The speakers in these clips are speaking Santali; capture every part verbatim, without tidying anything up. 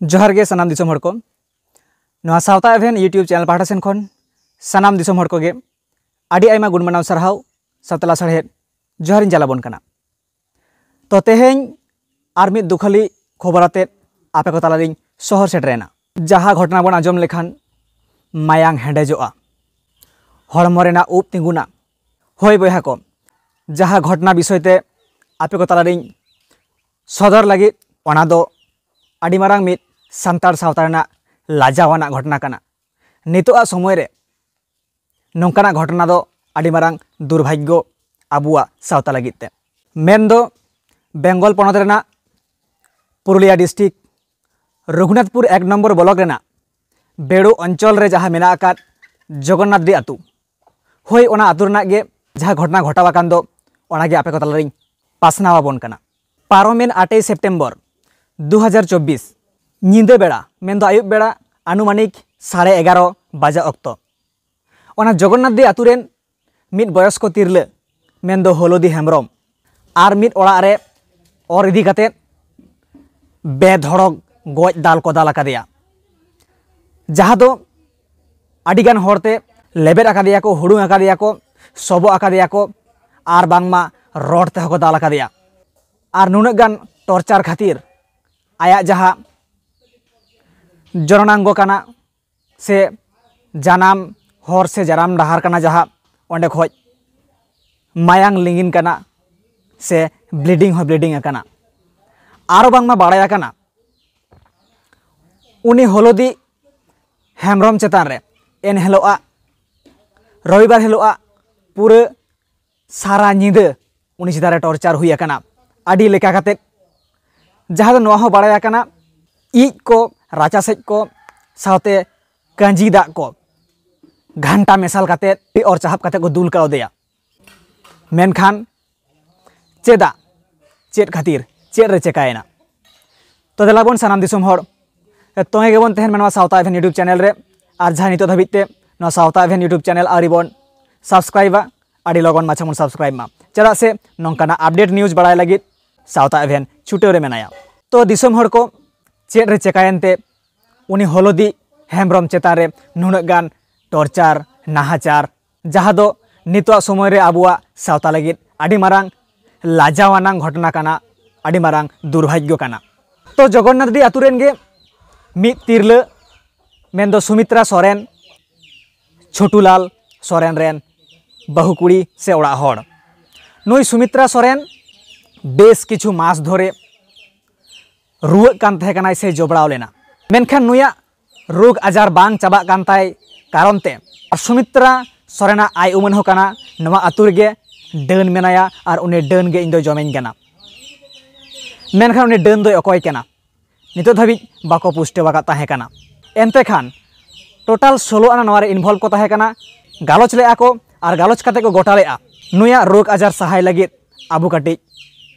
ᱡᱚᱦᱟᱨ ᱜᱮ ᱥᱟᱱᱟᱢ ᱫᱤᱥᱚᱢ ᱦᱚᱲ ᱠᱚ᱾ ᱱᱚᱣᱟ ᱥᱟᱶᱛᱟ ᱮᱵᱷᱮᱱ YouTube ᱪᱮᱱᱮᱞ ᱯᱟᱦᱴᱟ ᱥᱮᱱ ᱠᱷᱚᱱ ᱥᱟᱱᱟᱢ ᱫᱤᱥᱚᱢ ᱦᱚᱲ ᱠᱚᱜᱮ ᱟᱹᱰᱤ ᱟᱭᱢᱟ ᱜᱩᱱ ᱢᱟᱱᱟᱣ ᱥᱟᱨᱦᱟᱣ, ᱥᱟᱶᱛᱟ ᱞᱟᱥᱟᱲᱦᱮᱫ ᱡᱚᱦᱟᱨᱤᱧ ᱪᱟᱞ ᱟᱵᱚᱱ ᱠᱟᱱᱟ᱾ ᱛᱚ, ᱛᱮᱦᱮᱧ ᱟᱨ ᱢᱤᱫ ᱫᱩᱠᱷᱟᱹᱞᱤ ᱠᱷᱚᱵᱚᱨ ᱟᱛᱮᱫ ᱟᱯᱮ ᱠᱚ ᱛᱟᱞᱟᱨᱤᱧ ᱥᱚᱦᱚᱨ ᱥᱮᱴᱮᱨᱮᱱᱟ᱾ ᱡᱟᱦᱟᱸ ᱜᱷᱚᱴᱚᱱᱟ ᱵᱚᱱ ᱟᱸᱡᱚᱢ ᱞᱮᱠᱷᱟᱱ ᱢᱟᱭᱟᱝ ᱦᱮᱰᱮᱡᱚᱜᱼᱟ, ᱦᱚᱲᱢᱚ ᱨᱮᱱᱟᱜ ᱩᱵ ᱛᱤᱸᱜᱩᱱᱟ᱾ ᱦᱳᱭ ᱵᱚᱭᱦᱟ ᱠᱚ, ᱡᱟᱦᱟᱸ ᱜᱷᱚᱴᱚᱱᱟ ᱵᱤᱥᱚᱭ ᱛᱮ ᱟᱯᱮ ᱠᱚ ᱛᱟᱞᱟᱨᱤᱧ ᱥᱚᱫᱚᱨ ᱞᱟᱹᱜᱤᱫ, ᱚᱱᱟ ᱫᱚ ᱟᱹᱰᱤ ᱢᱟᱨᱟᱝ ᱢᱤᱫ ᱥᱟᱱᱛᱟᱲ ᱥᱟᱶᱛᱟ ᱨᱮᱱᱟᱜ ᱞᱟᱡᱟᱣ ᱟᱱᱟᱜ ᱜᱷᱚᱴᱚᱱᱟ ᱠᱟᱱᱟ᱾ ᱱᱤᱛᱚᱜᱟᱜ ᱥᱚᱢᱚᱭ ᱨᱮ ᱱᱚᱝᱠᱟᱱᱟᱜ ᱜᱷᱚᱴᱚᱱᱟ ᱫᱚ ᱟᱹᱰᱤ ᱢᱟᱨᱟᱝ ᱫᱩᱨᱵᱷᱟᱜᱽᱜᱚ ᱟᱵᱚᱣᱟᱜ ᱥᱟᱶᱛᱟ ᱞᱟᱹᱜᱤᱫ ᱛᱮ᱾ ᱢᱮᱱᱫᱚ ᱵᱮᱝᱜᱚᱞ ᱯᱚᱱᱚᱛ ᱨᱮᱱᱟᱜ ᱯᱩᱨᱩᱞᱤᱭᱟ ᱰᱤᱥᱴᱨᱤᱠᱴ ᱨᱚᱜᱷᱩᱱᱟᱛᱷᱯᱩᱨ ᱮᱠ ᱱᱚᱢᱵᱚᱨ ᱵᱞᱚᱠ ᱨᱮᱱᱟᱜ ᱵᱮᱲᱩ ᱚᱧᱪᱚᱞ ᱨᱮ ᱡᱟᱦᱟᱸ ᱢᱮᱱᱟᱜ ᱟᱠᱟᱫ ᱡᱚᱜᱚᱱᱱᱟᱛᱷ ᱫᱤ ᱟᱹᱛᱩ, ᱦᱳᱭ, ᱚᱱᱟ ᱟᱹᱛᱩ ᱨᱮᱱᱟᱜ ᱜᱮ ᱡᱟᱦᱟᱸ ᱜᱷᱚᱴᱚᱱᱟ ᱜᱷᱚᱴᱟᱣ ᱟᱠᱟᱱ ᱫᱚ, ᱚᱱᱟᱜᱮ ᱟᱯᱮ ᱠᱚ ᱛᱟᱞᱟᱨᱤᱧ ᱯᱟᱥᱱᱟᱣ ᱟᱵᱚᱱ ᱠᱟᱱᱟ᱾ ᱯᱟᱨᱚᱢᱮᱱ ᱟᱴᱮᱭ ᱥᱮᱯᱴᱮᱢᱵᱚᱨ ᱫᱩ ᱦᱟᱡᱟᱨ ᱪᱚᱵᱵᱤᱥ ᱧᱤᱫᱟᱹ ᱵᱮᱲᱟ, ᱢᱮᱱᱫᱚ ᱟᱹᱭᱩᱵ ᱵᱮᱲᱟ, ᱟᱱᱩᱢᱟᱱᱤᱠ ᱥᱟᱲᱮ ᱮᱜᱟᱨᱚ ᱵᱟᱡᱟ ᱚᱠᱛᱚ, ᱚᱱᱟ ᱡᱚᱜᱚᱱᱱᱟᱛᱷ ᱫᱤ ᱟᱹᱛᱩ ᱨᱮᱱ ᱢᱤᱫ ᱵᱚᱭᱚᱥᱠᱚ ᱛᱤᱨᱞᱟᱹ, ᱢᱮᱱᱫᱚ ᱦᱚᱞᱚᱫᱤ ᱦᱮᱢᱵᱨᱚᱢ, ᱟᱨ ᱢᱤᱫ ᱚᱲᱟᱜ ᱨᱮ ᱚᱨ ᱤᱫᱤ ᱠᱟᱛᱮᱫ ᱵᱮᱫᱷᱚᱲᱚᱠ ᱜᱚᱡ ᱫᱟᱞ ᱠᱚ ᱫᱟᱞ ᱟᱠᱟᱫᱮᱭᱟ, ᱡᱟᱦᱟᱸ ᱫᱚ ᱟᱹᱰᱤᱜᱟᱱ ᱦᱚᱲᱛᱮ ᱞᱮᱵᱮᱫ ᱟᱠᱟᱫᱮᱭᱟ ᱠᱚ, ᱦᱩᱲᱩᱝ ᱟᱠᱟᱫᱮᱭᱟ ᱠᱚ, ᱥᱚᱵᱚᱜ ᱟᱠᱟᱫᱮᱭᱟ ᱠᱚ, ᱟᱨ ᱵᱟᱝᱢᱟ ᱨᱚᱰ ᱛᱮᱦᱚᱸ ᱠᱚ ᱫᱟᱞ ᱟᱠᱟᱫᱮᱭᱟ᱾ ᱟᱨ ᱱᱩᱱᱟᱹᱜ ᱜᱟᱱ ᱴᱚᱨᱪᱟᱨ ᱠᱷᱟᱹᱛᱤᱨ ᱟᱭᱟᱜ ᱡᱟᱦᱟᱸ ᱡᱚᱱᱚᱱᱟᱝᱜᱚ ᱠᱟᱱᱟ, ᱥᱮ ᱡᱟᱱᱟᱢ ᱦᱚᱨ ᱥᱮ ᱡᱟᱱᱟᱢ ᱰᱟᱦᱟᱨ ᱠᱟᱱᱟ, ᱡᱟᱦᱟᱸ ᱚᱸᱰᱮ ᱠᱷᱚᱡ ᱢᱟᱭᱟᱝ ᱞᱤᱸᱜᱤᱱ ᱠᱟᱱᱟ ᱥᱮ ᱵᱞᱤᱰᱤᱝ ᱦᱚᱸ ᱵᱞᱤᱰᱤᱝ ᱟᱠᱟᱱᱟ᱾ ᱟᱨᱚ ᱵᱟᱝᱢᱟ ᱵᱟᱲᱟᱭ ᱟᱠᱟᱱᱟ, ᱩᱱᱤ ᱦᱚᱞᱚᱫᱤ ᱦᱮᱢᱵᱨᱚᱢ ᱪᱮᱛᱟᱱ ᱨᱮ ᱮᱱ ᱦᱤᱞᱳᱜᱟᱜ ᱨᱚᱵᱤᱵᱟᱨ ᱦᱤᱞᱳᱜᱟᱜ ᱯᱩᱨᱟᱹ ᱥᱟᱨᱟ ᱧᱤᱫᱟᱹ ᱩᱱᱤ ᱪᱮᱛᱟᱱ ᱨᱮ ᱴᱚᱨᱪᱟᱨ ᱦᱩᱭ ᱟᱠᱟᱱᱟ ᱟᱹᱰᱤ ᱞᱮᱠᱟ ᱠᱟᱛᱮᱫ, ᱡᱟᱦᱟᱸ ᱫᱚ ᱱᱚᱣᱟ ᱦᱚᱸ ᱵᱟᱲᱟᱭ ᱟᱠᱟᱱᱟ, ᱤᱡ ᱠᱚ, ᱨᱟᱪᱟ ᱥᱮᱡ ᱠᱚ, ᱥᱟᱶᱛᱮ ᱠᱟᱹᱡᱤ ᱫᱟᱜ ᱠᱚ ᱜᱷᱟᱱᱴᱟ ᱢᱮᱥᱟᱞ ᱠᱟᱛᱮᱫ ᱚᱨ ᱪᱟᱦᱟᱵ ᱠᱟᱛᱮᱫ ᱠᱚ ᱫᱩᱞ ᱠᱟᱣᱫᱮᱭᱟ᱾ ᱢᱮᱱᱠᱷᱟᱱ ᱪᱮᱫᱟᱜ, ᱪᱮᱫ ᱠᱷᱟᱹᱛᱤᱨ, ᱪᱮᱫ ᱨᱮ ᱪᱮᱠᱟᱭᱮᱱᱟ? ᱛᱚ ᱫᱮᱞᱟ ᱵᱚᱱ ᱥᱟᱱᱟᱢ ᱫᱤᱥᱚᱢ ᱦᱚᱲ ᱛᱚᱸᱜᱮ ᱜᱮᱵᱚᱱ ᱛᱟᱦᱮᱱ ᱢᱟ ᱱᱚᱣᱟ ᱥᱟᱶᱛᱟ ᱮᱵᱷᱮᱱ YouTube ᱪᱮᱱᱮᱞ ᱨᱮ᱾ ᱟᱨ ᱡᱟᱦᱟᱸᱭ ᱱᱤᱛᱚᱜ ᱫᱷᱟᱹᱵᱤᱡ ᱛᱮ ᱱᱚᱣᱟ ᱥᱟᱶᱛᱟ ᱮᱵᱷᱮᱱ YouTube ᱪᱮᱱᱮᱞ ᱟᱹᱣᱨᱤ ᱵᱚᱱ ᱥᱟᱵᱥᱠᱨᱟᱭᱤᱵᱟ, ᱟᱹᱰᱤ ᱞᱚᱜᱚᱱ ᱢᱟᱪᱷᱟ ᱵᱚᱱ ᱥᱟᱵᱥᱠᱨᱟᱭᱤᱵ ᱢᱟ, ᱪᱮᱫᱟᱜ ᱥᱮ ᱱᱚᱝᱠᱟᱱᱟᱜ ᱟᱯᱰᱮᱴ ᱱᱤᱭᱩᱡᱽ ᱵᱟᱲᱟᱭ ᱞᱟᱹᱜᱤᱫ ᱥᱟᱶᱛᱟ ᱮᱵᱷᱮᱱ ᱪᱷᱩᱴᱟᱹᱣ ᱨᱮ ᱢᱮᱱᱟᱭᱟ᱾ ᱛᱚ ᱫᱤᱥᱚᱢ ᱦᱚᱲ ᱠᱚ, ᱪᱮᱫ ᱨᱮ ᱪᱮᱠᱟᱭᱮᱱ ᱛᱮ ᱩᱱᱤ ᱦᱚᱞᱚᱫᱤ ᱦᱮᱢᱵᱨᱚᱢ ᱪᱮᱛᱟᱱ ᱨᱮ ᱱᱩᱱᱟᱹᱜ ᱜᱟᱱ ᱴᱚᱨᱪᱟᱨ, ᱱᱟᱦᱟᱪᱟᱨ, ᱡᱟᱦᱟᱸ ᱫᱚ ᱱᱤᱛᱚᱜ ᱥᱚᱢᱚᱭ ᱨᱮ ᱟᱵᱚᱣᱟᱜ ᱥᱟᱶᱛᱟ ᱞᱟᱹᱜᱤᱫ ᱟᱹᱰᱤ ᱢᱟᱨᱟᱝ ᱞᱟᱡᱟᱣ ᱟᱱᱟᱝ ᱜᱷᱚᱴᱚᱱᱟ ᱠᱟᱱᱟ, ᱟᱹᱰᱤ ᱢᱟᱨᱟᱝ ᱫᱩᱨᱵᱷᱟᱜᱽᱭᱚ ᱠᱟᱱᱟ᱾ ᱛᱚ ᱡᱚᱜᱚᱱᱱᱟᱛᱷᱰᱤ ᱟᱛᱳ ᱨᱮᱱ ᱜᱮ ᱢᱤᱫ ᱛᱤᱨᱞᱟᱹ, ᱢᱮᱱᱫᱚ ᱥᱩᱢᱤᱛᱨᱟ ᱥᱚᱨᱮᱱ, ᱪᱷᱳᱴᱩᱞᱟᱞ ᱥᱚᱨᱮᱱ ᱨᱮᱱ ᱵᱟᱹᱦᱩ ᱠᱩᱲᱤ ᱥᱮ ᱚᱲᱟᱜ ᱦᱚᱲ, ᱱᱩᱭ ᱥᱩᱢᱤᱛᱨᱟ ᱥᱚᱨᱮᱱ ᱵᱮᱥ ᱠᱤᱪᱷᱩ ᱢᱟᱥ ᱫᱷᱚᱨᱮ ᱨᱩᱣᱟᱹᱜ ᱠᱟᱱ ᱛᱟᱦᱮᱸ ᱠᱟᱱᱟᱭ ᱥᱮ ᱡᱚᱵᱲᱟᱣ ᱞᱮᱱᱟ, ᱢᱮᱱᱠᱷᱟᱱ ᱱᱩᱭᱟᱜ ᱨᱳᱜᱽ ᱟᱡᱟᱨ ᱵᱟᱝ ᱪᱟᱵᱟᱜ ᱠᱟᱱ ᱛᱟᱭ ᱠᱟᱨᱚᱱ ᱛᱮ, ᱟᱨ ᱥᱩᱢᱤᱛᱨᱟ ᱥᱚᱨᱮᱱᱟᱜ ᱟᱭ ᱩᱢᱟᱹᱱ ᱦᱚᱸ ᱠᱟᱱᱟ ᱱᱚᱣᱟ ᱟᱛᱳ ᱨᱮᱜᱮ ᱰᱟᱹᱱ ᱢᱮᱱᱟᱭᱟ ᱟᱨ ᱩᱱᱤ ᱰᱟᱹᱱ ᱜᱮ ᱤᱧ ᱫᱚ ᱡᱚᱢᱤᱧ ᱠᱟᱱᱟ᱾ ᱢᱮᱱᱠᱷᱟᱱ ᱩᱱᱤ ᱰᱟᱹᱱ ᱫᱚᱭ ᱚᱠᱚᱭ ᱠᱟᱱᱟ, ᱱᱤᱛᱚᱜ ᱫᱷᱟᱹᱵᱤᱡ ᱵᱟᱠᱚ ᱯᱩᱥᱴᱟᱹᱣ ᱟᱠᱟᱫ ᱛᱟᱦᱮᱸ ᱠᱟᱱᱟ᱾ ᱮᱱᱛᱮ ᱠᱷᱟᱱ ᱴᱳᱴᱟᱞ ᱥᱳᱞᱳ ᱟᱱᱟ ᱱᱚᱣᱟ ᱨᱮ ᱤᱱᱵᱷᱚᱞᱵᱷ ᱠᱚ ᱛᱟᱦᱮᱸ ᱠᱟᱱᱟ, ᱜᱟᱞᱚᱪ ᱞᱮᱫᱼᱟ ᱠᱚ ᱟᱨ ᱜᱟᱞᱚᱪ ᱠᱟᱛᱮ ᱠᱚ ᱜᱚᱴᱟ ᱞᱮᱫᱼᱟ ᱱᱩᱭᱟᱜ ᱨᱳᱜᱽ ᱟᱡᱟᱨ ᱥᱟᱦᱟᱭ ᱞᱟᱹᱜᱤᱫ ᱟᱵᱚ ᱠᱟᱹᱴᱤᱡ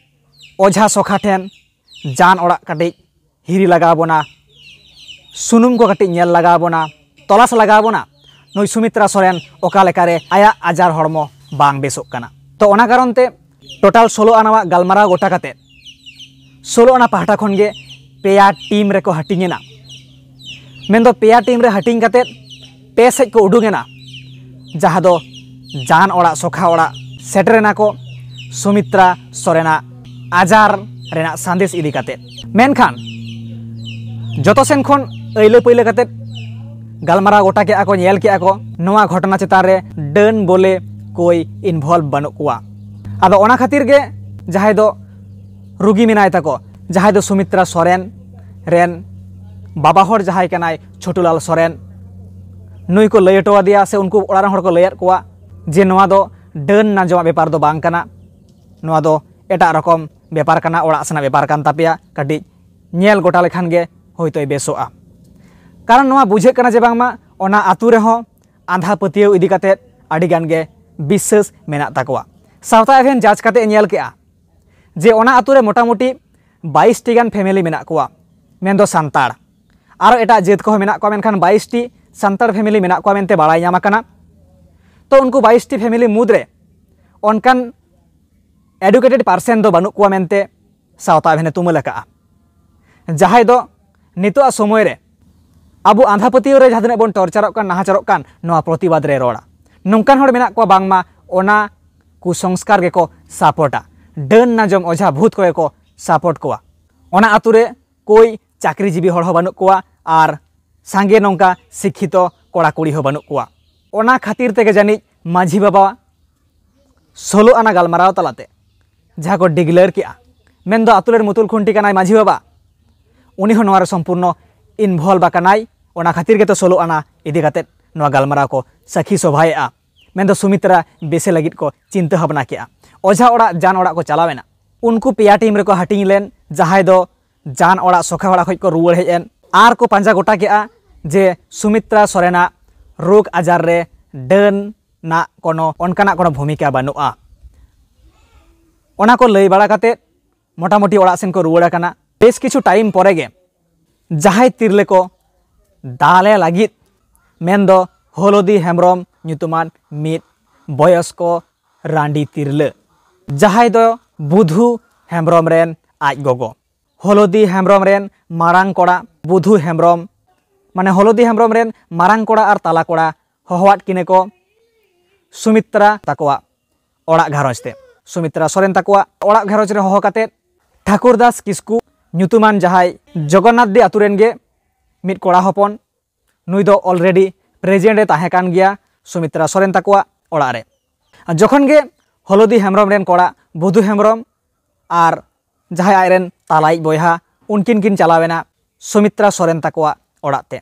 ᱚᱡᱷᱟ ᱥᱚᱠᱷᱟ ᱴᱷᱮᱱ ᱡᱟᱱ ᱚᱲᱟᱜ ᱠᱟᱹᱴᱤᱡ ᱦᱤᱨᱤ ᱞᱟᱜᱟᱣ ᱵᱚᱱᱟ, ᱥᱩᱱᱩᱢ ᱠᱚ ᱠᱟᱹᱴᱤᱡ ᱧᱮᱞ ᱞᱟᱜᱟᱣ ᱵᱚᱱᱟ, ᱛᱚᱞᱟᱥ ᱞᱟᱜᱟᱣ ᱵᱚᱱᱟ ᱱᱩᱭ ᱥᱩᱢᱤᱛᱨᱟ ᱥᱚᱨᱮᱱ ᱚᱠᱟ ᱞᱮᱠᱟᱨᱮ ᱟᱭᱟᱜ ᱟᱡᱟᱨ ᱦᱚᱲᱢᱚ ᱵᱟᱝ ᱵᱮᱥᱚᱜ ᱠᱟᱱᱟ᱾ ᱛᱚ ᱚᱱᱟ ᱠᱟᱨᱚᱱ ᱛᱮ ᱴᱳᱴᱟᱞ ᱥᱳᱞᱳ ᱟᱱᱟᱣᱟᱜ ᱜᱟᱞᱢᱟᱨᱟᱣ ᱜᱚᱴᱟ ᱠᱟᱛᱮ ᱥᱳᱞᱳ ᱟᱱᱟ ᱯᱟᱦᱴᱟ ᱠᱷᱚᱱ ᱜᱮ ᱯᱮᱭᱟ ᱴᱤᱢ ᱨᱮᱠᱚ ᱦᱟᱹᱴᱤᱧ ᱮᱱᱟ᱾ ᱢᱮᱱᱫᱚ ᱯᱮᱭᱟ ᱴᱤᱢ ᱨᱮ ᱦᱟᱹᱴᱤᱧ ᱠᱟᱛᱮ ᱯᱮ ᱥᱮᱫ ᱠᱚ ᱩᱰᱩᱝ ᱮᱱᱟ, ᱡᱟᱦᱟᱸ ᱫᱚ ᱡᱟᱱ ᱚᱲᱟᱜ ᱥᱚᱠᱷᱟ ᱚᱲᱟᱜ ᱥᱮᱴᱮᱨ ᱮᱱᱟ ᱠᱚ ᱥᱩᱢᱤᱛᱨᱟ ᱥᱚᱨᱮᱱᱟᱜ ᱟᱡᱟᱨ ᱨᱮᱱᱟᱜ ᱥᱟᱸᱫᱮᱥ ᱤᱫᱤ ᱠᱟᱛᱮ᱾ ᱢᱮᱱᱠᱷᱟᱱ ᱡᱚᱛᱚ ᱥᱮᱱ ᱠᱷᱚᱱ ᱟᱹᱭᱞᱟᱹ ᱯᱟᱹᱭᱞᱟᱹ ᱠᱟᱛᱮ ᱜᱟᱞᱢᱟᱨᱟᱣ ᱜᱚᱴᱟ ᱠᱮᱜᱼᱟ ᱠᱚ, ᱧᱮᱞ ᱠᱮᱜᱼᱟ ᱠᱚ ᱱᱚᱣᱟ ᱜᱷᱚᱴᱚᱱᱟ ᱪᱮᱛᱟᱱ ᱨᱮ ᱰᱟᱹᱱ ᱵᱚᱞᱮ ᱠᱳᱭ ᱤᱱᱵᱷᱚᱞᱵᱷ ᱵᱟᱹᱱᱩᱜ ᱠᱚᱣᱟ᱾ ᱟᱫᱚ ᱚᱱᱟ ᱠᱷᱟᱹᱛᱤᱨ ᱜᱮ ᱡᱟᱦᱟᱸᱭ ᱫᱚ ᱨᱩᱜᱤ ᱢᱮᱱᱟᱭ ᱛᱟᱠᱚ, ᱡᱟᱦᱟᱸᱭ ᱫᱚ ᱥᱩᱢᱤᱛᱨᱟ ᱥᱚᱨᱮᱱ ᱨᱮᱱ ᱵᱟᱵᱟ ᱦᱚᱲ ᱡᱟᱦᱟᱸᱭ ᱠᱟᱱᱟᱭ ᱪᱷᱳᱴᱩᱞᱟᱞ ᱥᱚᱨᱮᱱ, ᱱᱩᱭ ᱠᱚ ᱞᱟᱹᱭ ᱦᱚᱴᱚ ᱟᱫᱮᱭᱟ ᱥᱮ ᱩᱱᱠᱩ ᱚᱲᱟᱜ ᱨᱮᱱ ᱦᱚᱲ ᱠᱚ ᱞᱟᱹᱭᱟᱫ ᱠᱚᱣᱟ ᱡᱮ ᱱᱚᱣᱟ ᱫᱚ ᱰᱟᱹᱱ ᱱᱟᱡᱚᱢᱟᱜ ᱵᱮᱯᱟᱨ ᱫᱚ ᱵᱟᱝ ᱠᱟᱱᱟ, ᱱᱚᱣᱟ ᱫᱚ ᱮᱴᱟᱜ ᱨᱚᱠᱚᱢ ᱵᱮᱯᱟᱨ ᱠᱟᱱᱟ, ᱚᱲᱟᱜ ᱥᱮᱱᱟᱜ ᱵᱮᱯᱟᱨ ᱠᱟᱱ ᱛᱟᱯᱮᱭᱟ, ᱠᱟᱹᱴᱤᱡ ᱧᱮᱞ ᱜᱚᱴᱟ ᱞᱮᱠᱷᱟᱱ ᱜᱮ ᱦᱳᱭᱛᱳᱭ ᱵᱮᱥᱚᱜᱼᱟ᱾ ᱠᱟᱨᱚᱱ ᱱᱚᱣᱟ ᱵᱩᱡᱷᱟᱹᱜ ᱠᱟᱱᱟ ᱡᱮ ᱵᱟᱝᱢᱟ ᱚᱱᱟ ᱟᱹᱛᱩ ᱨᱮᱦᱚᱸ ᱟᱸᱫᱷᱟ ᱯᱟᱹᱛᱭᱟᱹᱣ ᱤᱫᱤ ᱠᱟᱛᱮ ᱟᱹᱰᱤ ᱜᱟᱱ ᱜᱮ ᱵᱤᱥᱥᱟᱹᱥ ᱢᱮᱱᱟᱜ ᱛᱟᱠᱚᱣᱟ᱾ ᱥᱟᱶᱛᱟ ᱮᱵᱷᱮᱱ ᱡᱟᱡᱽ ᱠᱟᱛᱮ ᱧᱮᱞ ᱠᱮᱜᱼᱟ ᱡᱮ ᱚᱱᱟ ᱟᱹᱛᱩ ᱨᱮ ᱢᱚᱴᱟᱢᱩᱴᱤ ᱵᱟᱭᱤᱥ ᱴᱤ ᱜᱟᱱ ᱯᱷᱮᱢᱮᱞᱤ ᱢᱮᱱᱟᱜ ᱠᱚᱣᱟ, ᱢᱮᱱᱫᱚ ᱥᱟᱱᱛᱟᱲ᱾ ᱟᱨᱚ ᱮᱴᱟᱜ ᱡᱟᱹᱛ ᱠᱚᱦᱚᱸ ᱢᱮᱱᱟᱜ ᱠᱚᱣᱟ, ᱢᱮᱱᱠᱷᱟᱱ ᱵᱟᱭᱤᱥ ᱴᱤ ᱥᱟᱱᱛᱟᱲ ᱯᱷᱮᱢᱮᱞᱤ ᱢᱮᱱᱟᱜ ᱠᱚᱣᱟ ᱢᱮᱱᱛᱮ ᱵᱟᱲᱟᱭ ᱧᱟᱢ ᱟᱠᱟᱱᱟ᱾ ᱛᱚ ᱩᱱᱠᱩ ᱵᱟᱭᱤᱥ ᱴᱤ ᱯᱷᱮᱢᱮᱞᱤ ᱢᱩᱫᱽᱨᱮ ᱚᱱᱠᱟᱱ ᱮᱰᱩᱠᱮᱴᱮᱰ ᱯᱟᱨᱥᱮᱱ ᱫᱚ ᱵᱟᱹᱱᱩᱜ ᱠᱚᱣᱟ ᱢᱮᱱᱛᱮ ᱥᱟᱶᱛᱟ ᱮᱵᱷᱮᱱᱮ ᱛᱩᱢᱟᱹᱞ ᱟᱠᱟᱫᱼᱟ᱾ ᱡᱟᱦᱟᱸᱭ ᱫᱚ ᱱᱤᱛᱚᱜᱟᱜ ᱥᱚᱢᱚᱭ ᱨᱮ ᱟᱵᱚ ᱟᱸᱫᱷᱟ ᱯᱟᱹᱛᱭᱟᱹᱣ ᱨᱮ ᱡᱟᱦᱟᱸ ᱛᱤᱱᱟᱹᱜ ᱵᱚᱱ ᱴᱚᱨᱪᱟᱨᱚᱜ ᱠᱟᱱ, ᱱᱟᱦᱟᱪᱟᱨᱚᱜ ᱠᱟᱱ, ᱱᱚᱣᱟ ᱯᱨᱚᱛᱤᱵᱟᱫ ᱨᱮ ᱨᱚᱲᱟ᱾ ᱱᱚᱝᱠᱟᱱ ᱦᱚᱲ ᱢᱮᱱᱟᱜ ᱠᱚᱣᱟ ᱵᱟᱝᱢᱟ ᱚᱱᱟ ᱠᱩᱥᱚᱝᱥᱠᱟᱨ ᱜᱮᱠᱚ ᱥᱟᱯᱳᱨᱴᱟ, ᱰᱟᱹᱱ ᱱᱟᱡᱚᱢ ᱚᱡᱷᱟ ᱵᱷᱩᱛ ᱠᱚᱜᱮ ᱠᱚ ᱥᱟᱯᱳᱨᱴ ᱠᱚᱣᱟ᱾ ᱚᱱᱟ ᱟᱛᱳ ᱨᱮ ᱠᱳᱭ ᱪᱟᱹᱠᱨᱤᱡᱤᱵᱤ ᱦᱚᱲ ᱦᱚᱸ ᱵᱟᱹᱱᱩᱜ ᱠᱚᱣᱟ ᱟᱨ ᱥᱟᱸᱜᱮ ᱱᱚᱝᱠᱟ ᱥᱤᱠᱠᱷᱤᱛᱚ ᱠᱚᱲᱟ ᱠᱩᱲᱤ ᱦᱚᱸ ᱵᱟᱹᱱᱩᱜ ᱠᱚᱣᱟ᱾ ᱚᱱᱟ ᱠᱷᱟᱹᱛᱤᱨ ᱛᱮᱜᱮ ᱡᱟᱹᱱᱤᱡ ᱢᱟᱹᱡᱷᱤ ᱵᱟᱵᱟ ᱥᱳᱞᱳ ᱟᱱᱟ ᱜᱟᱞᱢᱟᱨᱟᱣ ᱛᱟᱞᱟᱛᱮ ᱡᱟᱦᱟᱸ ᱠᱚ ᱰᱤᱜᱽᱞᱮᱭᱟᱨ ᱠᱮᱜᱼᱟ, ᱢᱮᱱᱫᱚ ᱟᱛᱳ ᱨᱮᱱ ᱢᱩᱛᱩᱞ ᱠᱷᱩᱱᱴᱤ ᱠᱟᱱᱟᱭ ᱢᱟᱹᱡᱷᱤ ᱵᱟᱵᱟ, ᱩᱱᱤ ᱦᱚᱸ ᱱᱚᱣᱟ ᱨᱮ ᱥᱚᱢᱯᱩᱨᱱᱚ ᱤᱱᱵᱷᱚᱞᱵᱷ ᱟᱠᱟᱱᱟᱭ᱾ ᱚᱱᱟ ᱠᱷᱟᱹᱛᱤᱨ ᱜᱮᱛᱚ ᱥᱳᱞᱳ ᱟᱱᱟ ᱤᱫᱤ ᱠᱟᱛᱮ ᱱᱚᱣᱟ ᱜᱟᱞᱢᱟᱨᱟᱣ ᱠᱚ ᱥᱟᱹᱠᱷᱤ ᱥᱚᱵᱷᱟᱭᱮᱜᱼᱟ, ᱢᱮᱱᱫᱚ ᱥᱩᱢᱤᱛᱨᱟ ᱵᱮᱥᱮ ᱞᱟᱹᱜᱤᱫ ᱠᱚ ᱪᱤᱱᱛᱟᱹ ᱵᱷᱟᱵᱽᱱᱟ ᱠᱮᱜᱼᱟ᱾ ᱚᱡᱷᱟ ᱚᱲᱟᱜ ᱡᱟᱱ ᱚᱲᱟᱜ ᱠᱚ ᱪᱟᱞᱟᱣ ᱮᱱᱟ᱾ ᱩᱱᱠᱩ ᱯᱮᱭᱟ ᱴᱤᱢ ᱨᱮᱠᱚ ᱦᱟᱹᱴᱤᱧ ᱞᱮᱱ, ᱡᱟᱦᱟᱸᱭ ᱫᱚ ᱡᱟᱱ ᱚᱲᱟᱜ ᱥᱚᱠᱷᱟ ᱚᱲᱟᱜ ᱠᱷᱚᱱ ᱠᱚ ᱨᱩᱣᱟᱹᱲ ᱦᱮᱡ ᱮᱱ ᱟᱨ ᱠᱚ ᱯᱟᱸᱡᱟ ᱜᱚᱴᱟ ᱠᱮᱜᱼᱟ ᱡᱮ ᱥᱩᱢᱤᱛᱨᱟ ᱥᱚᱨᱮᱱᱟᱜ ᱨᱳᱜᱽ ᱟᱡᱟᱨ ᱨᱮ ᱰᱟᱹᱱ ᱱᱟᱜ ᱠᱳᱱᱳ ᱚᱱᱠᱟᱱᱟᱜ ᱠᱳᱱᱳ ᱵᱷᱩᱢᱤᱠᱟ ᱵᱟᱹᱱᱩᱜᱼᱟ᱾ ᱚᱱᱟ ᱠᱚ ᱞᱟᱹᱭ ᱵᱟᱲᱟ ᱠᱟᱛᱮ ᱢᱚᱴᱟᱢᱩᱴᱤ ᱚᱲᱟᱜ ᱥᱮᱱ ᱠᱚ ᱨᱩᱣᱟᱹᱲ ᱟᱠᱟᱱᱟ᱾ ᱵᱮᱥ ᱠᱤᱪᱷᱩ ᱴᱟᱭᱤᱢ ᱯᱚᱨᱮ ᱜᱮ ᱡᱟᱦᱟᱸᱭ ᱛᱤᱨᱞᱟᱹ ᱠᱚ ᱫᱟᱞᱮ ᱞᱟᱹᱜᱤᱫ, ᱢᱮᱱᱫᱚ ᱦᱚᱞᱚᱫᱤ ᱦᱮᱢᱵᱨᱚᱢ ᱧᱩᱛᱩᱢᱟᱱ ᱢᱤᱫ ᱵᱚᱭᱚᱥᱠᱚ ᱨᱟᱺᱰᱤ ᱛᱤᱨᱞᱟᱹ, ᱡᱟᱦᱟᱸᱭ ᱫᱚ ᱵᱩᱫᱷᱩ ᱦᱮᱢᱵᱨᱚᱢ ᱨᱮᱱ ᱟᱡ ᱜᱚᱜᱚ, ᱦᱚᱞᱚᱫᱤ ᱦᱮᱢᱵᱨᱚᱢ ᱨᱮᱱ ᱢᱟᱨᱟᱝ ᱠᱚᱲᱟ ᱵᱩᱫᱷᱩ ᱦᱮᱢᱵᱨᱚᱢ, ᱢᱟᱱᱮ ᱦᱚᱞᱚᱫᱤ ᱦᱮᱢᱵᱨᱚᱢ ᱨᱮᱱ ᱢᱟᱨᱟᱝ ᱠᱚᱲᱟ ᱟᱨ ᱛᱟᱞᱟ ᱠᱚᱲᱟ ᱦᱚᱦᱚᱣᱟᱫ ᱠᱤᱱᱟᱹ ᱠᱚ ᱥᱩᱢᱤᱛᱨᱟ ᱛᱟᱠᱚᱣᱟᱜ ᱚᱲᱟᱜ ᱜᱷᱟᱨᱚᱸᱡᱽ ᱛᱮ᱾ ᱥᱩᱢᱤᱛᱨᱟ ᱥᱚᱨᱮᱱ ᱛᱟᱠᱚᱣᱟᱜ ᱚᱲᱟᱜ ᱜᱷᱟᱨᱚᱸᱡᱽ ᱨᱮ ᱦᱚᱦᱚ ᱠᱟᱛᱮ ᱴᱷᱟᱠᱩᱨ ᱫᱟᱥ ᱠᱤᱥᱠᱩ ᱧᱩᱛᱩᱢᱟᱱ ᱡᱟᱦᱟᱸᱭ ᱡᱚᱜᱚᱱᱱᱟᱛᱷ ᱰᱤ ᱟᱛᱳ ᱨᱮᱱ ᱜᱮ ᱢᱤᱫ ᱠᱚᱲᱟ ᱦᱚᱯᱚᱱ, ᱱᱩᱭ ᱫᱚ already present ᱮ ᱛᱟᱦᱮᱸ ᱠᱟᱱ ᱜᱮᱭᱟ ᱥᱩᱢᱤᱛᱨᱟ ᱥᱚᱨᱮᱱ ᱛᱟᱠᱚᱣᱟᱜ ᱚᱲᱟᱜ ᱨᱮ᱾ ᱟᱨ ᱡᱚᱠᱷᱚᱱ ᱜᱮ ᱦᱚᱞᱚᱫᱤ ᱦᱮᱢᱵᱨᱚᱢ ᱨᱮᱱ ᱠᱚᱲᱟ ᱵᱩᱫᱷᱩ ᱦᱮᱢᱵᱨᱚᱢ ᱟᱨ ᱡᱟᱦᱟᱸᱭ ᱟᱡᱨᱮᱱ ᱛᱟᱞᱟᱭᱤᱡ ᱵᱚᱭᱦᱟ, ᱩᱱᱠᱤᱱ ᱠᱤᱱ ᱪᱟᱞᱟᱣ ᱮᱱᱟ ᱥᱩᱢᱤᱛᱨᱟ ᱥᱚᱨᱮᱱ ᱛᱟᱠᱚᱣᱟᱜ ᱚᱲᱟᱜ ᱛᱮ᱾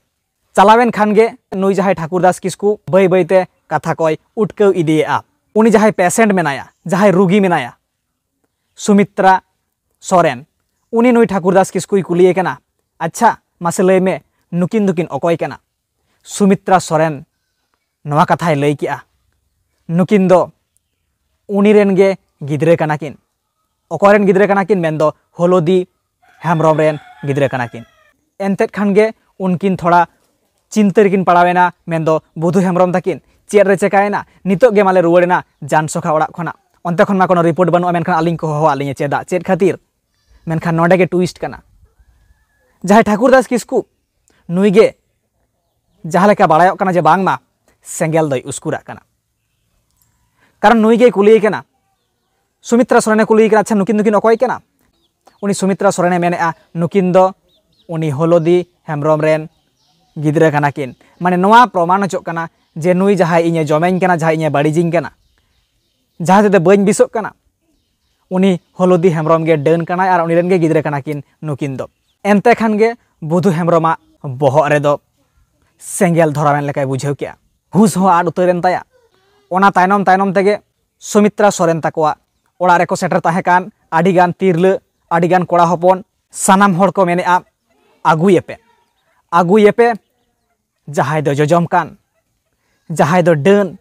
ᱪᱟᱞᱟᱣᱮᱱ ᱠᱷᱟᱱ ᱜᱮ ᱱᱩᱭ ᱡᱟᱦᱟᱸᱭ ᱴᱷᱟᱠᱩᱨ ᱫᱟᱥ ᱠᱤᱥᱠᱩ ᱵᱟᱹᱭ ᱵᱟᱹᱭᱛᱮ ᱠᱟᱛᱷᱟ ᱠᱚᱭ ᱩᱴᱠᱟᱹᱣ ᱤᱫᱤᱭᱮᱫᱼᱟ᱾ ᱩᱱᱤ ᱡᱟᱦᱟᱸᱭ patient ᱢᱮᱱᱟᱭᱟ, ᱡᱟᱦᱟᱸᱭ ᱨᱩᱜᱤ ᱢᱮᱱᱟᱭᱟ, ᱥᱩᱢᱤᱛᱨᱟ ᱥᱚᱨᱮᱱ, ᱩᱱᱤ ᱱᱩᱭ ᱴᱷᱟᱠᱩᱨ ᱫᱟᱥ ᱠᱤᱥᱠᱩᱭ ᱠᱩᱞᱤᱭᱮ ᱠᱟᱱᱟ, "ᱟᱪᱪᱷᱟ, ᱢᱟᱥᱮ ᱞᱟᱹᱭ ᱢᱮ, ᱱᱩᱠᱤᱱ ᱫᱚᱠᱤᱱ ᱚᱠᱚᱭ ᱠᱟᱱᱟ?" ᱥᱩᱢᱤᱛᱨᱟ ᱥᱚᱨᱮᱱ ᱱᱚᱣᱟ ᱠᱟᱛᱷᱟᱭ ᱞᱟᱹᱭ ᱠᱮᱜᱼᱟ, ᱱᱩᱠᱤᱱ ᱫᱚ ᱩᱱᱤ ᱨᱮᱱ ᱜᱮ ᱜᱤᱫᱽᱨᱟᱹ ᱠᱟᱱᱟ ᱠᱤᱱ᱾ ᱚᱠᱚᱭ ᱨᱮᱱ ᱜᱤᱫᱽᱨᱟᱹ ᱠᱟᱱᱟ ᱠᱤᱱ? ᱢᱮᱱᱫᱚ ᱦᱚᱞᱚᱫᱤ ᱦᱮᱢᱵᱨᱚᱢ ᱨᱮᱱ ᱜᱤᱫᱽᱨᱟᱹ ᱠᱟᱱᱟ ᱠᱤᱱ᱾ ᱮᱱᱛᱮᱫ ᱠᱷᱟᱱ ᱜᱮ ᱩᱱᱠᱤᱱ ᱛᱷᱚᱲᱟ ᱪᱤᱱᱛᱟᱹ ᱨᱮᱠᱤᱱ ᱯᱟᱲᱟᱣ ᱮᱱᱟ, ᱢᱮᱱᱫᱚ ᱵᱩᱫᱷᱩ ᱦᱮᱢᱵᱨᱚᱢ ᱛᱟᱹᱠᱤᱱ ᱪᱮᱫ ᱨᱮ ᱪᱮᱠᱟᱭᱮᱱᱟ? ᱱᱤᱛᱚᱜ ᱜᱮ ᱢᱟᱞᱮ ᱨᱩᱣᱟᱹᱲ ᱮᱱᱟ ᱡᱟᱱ ᱥᱚᱠᱷᱟ ᱚᱲᱟᱜ ᱠᱷᱚᱱᱟᱜ, ᱚᱱᱛᱮ ᱠᱷᱚᱱ ᱢᱟ ᱠᱳᱱᱳ report ᱵᱟᱹᱱᱩᱜᱼᱟ, ᱢᱮᱱᱠᱷᱟᱱ ᱟᱹᱞᱤᱧ ᱠᱚ ᱦᱚᱦᱚᱣᱟᱫ ᱞᱤᱧᱟ᱾ ᱪᱮᱫᱟᱜ? ᱪᱮᱫ ᱠᱷᱟᱹᱛᱤᱨ? ᱢᱮᱱᱠᱷᱟᱱ ᱱᱚᱰᱮ ᱜᱮ twist ᱠᱟᱱᱟ᱾ ᱡᱟᱦᱟᱸᱭ ᱴᱷᱟᱹᱠᱩᱨ ᱫᱟᱥ ᱠᱤᱥᱠᱩ, ᱱᱩᱭ ᱜᱮ ᱡᱟᱦᱟᱸ ᱞᱮᱠᱟ ᱵᱟᱲᱟᱭᱚᱜ ᱠᱟᱱᱟ ᱡᱮ ᱵᱟᱝᱢᱟ ᱥᱮᱸᱜᱮᱞ ᱫᱚᱭ ᱩᱥᱠᱩᱨᱟᱜ ᱠᱟᱱᱟ᱾ ᱠᱟᱨᱚᱱ ᱱᱩᱭ ᱜᱮᱭ ᱠᱩᱞᱤᱭᱮ ᱠᱟᱱᱟ, ᱥᱩᱢᱤᱛᱨᱟ ᱥᱚᱨᱮᱱᱮ ᱠᱩᱞᱤᱭᱮ ᱠᱟᱱᱟ, "ᱟᱪᱪᱷᱟ, ᱱᱩᱠᱤᱱ ᱫᱚᱠᱤᱱ ᱚᱠᱚᱭ ᱠᱟᱱᱟ?" ᱩᱱᱤ ᱥᱩᱢᱤᱛᱨᱟ ᱥᱚᱨᱮᱱᱮ ᱢᱮᱱᱮᱫᱼᱟ, "ᱱᱩᱠᱤᱱ ᱫᱚ ᱩᱱᱤ ᱦᱚᱞᱚᱫᱤ ᱦᱮᱢᱵᱨᱚᱢ ᱨᱮᱱ ᱜᱤᱫᱽᱨᱟᱹ ᱠᱟᱱᱟ ᱠᱤᱱ᱾" ᱢᱟᱱᱮ ᱱᱚᱣᱟ ᱯᱨᱚᱢᱟᱱ ᱦᱚᱪᱚᱜ ᱠᱟᱱᱟ ᱡᱮ ᱱᱩᱭ ᱡᱟᱦᱟᱸᱭ ᱤᱧᱮ ᱡᱚᱢᱮᱧ ᱠᱟᱱᱟ, ᱡᱟᱦᱟᱸᱭ ᱤᱧᱮ ᱵᱟᱹᱲᱤᱡᱤᱧ ᱠᱟᱱᱟ, ᱡᱟᱦᱟᱸ ᱛᱮᱫᱚ ᱵᱟᱹᱧ ᱵᱤᱥᱚᱜ ᱠᱟᱱᱟ, ᱩᱱᱤ ᱦᱚᱞᱚᱫᱤ ᱦᱮᱢᱵᱨᱚᱢ ᱜᱮ ᱰᱟᱹᱱ ᱠᱟᱱᱟᱭ ᱟᱨ ᱩᱱᱤ ᱨᱮᱱ ᱜᱮ ᱜᱤᱫᱽᱨᱟᱹ ᱠᱟᱱᱟ ᱠᱤᱱ ᱱᱩᱠᱤᱱ ᱫᱚ᱾ ᱮᱱᱛᱮ ᱠᱷᱟᱱ ᱜᱮ ᱵᱩᱫᱷᱩ ᱦᱮᱢᱵᱨᱚᱢᱟᱜ ᱵᱚᱦᱚᱜ ᱨᱮᱫᱚ ᱥᱮᱸᱜᱮᱞ ᱫᱷᱚᱨᱟᱣᱮᱱ ᱞᱮᱠᱟᱭ ᱵᱩᱡᱷᱟᱹᱣ ᱠᱮᱜᱼᱟ᱾ ᱦᱩᱥ ᱦᱚᱸ ᱟᱫ ᱩᱛᱟᱹᱨᱮᱱ ᱛᱟᱭᱟ᱾ ᱚᱱᱟ ᱛᱟᱭᱱᱚᱢ ᱛᱟᱭᱱᱚᱢ ᱛᱮᱜᱮ ᱥᱩᱢᱤᱛᱨᱟ ᱥᱚᱨᱮᱱ ᱛᱟᱠᱚᱣᱟᱜ ᱚᱲᱟᱜ ᱨᱮᱠᱚ ᱥᱮᱴᱮᱨ ᱛᱟᱦᱮᱸ ᱠᱟᱱ ᱟᱹᱰᱤᱜᱟᱱ ᱛᱤᱨᱞᱟᱹ, ᱟᱹᱰᱤᱜᱟᱱ ᱠᱚᱲᱟ ᱦᱚᱯᱚᱱ, ᱥᱟᱱᱟᱢ ᱦᱚᱲ ᱠᱚ ᱢᱮᱱᱮᱫᱼᱟ, "ᱟᱹᱜᱩᱭᱮᱯᱮ, ᱟᱹᱜᱩᱭᱮᱯᱮ ᱡᱟᱦᱟᱸᱭ ᱫᱚ ᱡᱚᱡᱚᱢ ᱠᱟᱱ, ᱡᱟᱦᱟᱸᱭ ᱫᱚ ᱰᱟᱹᱱ,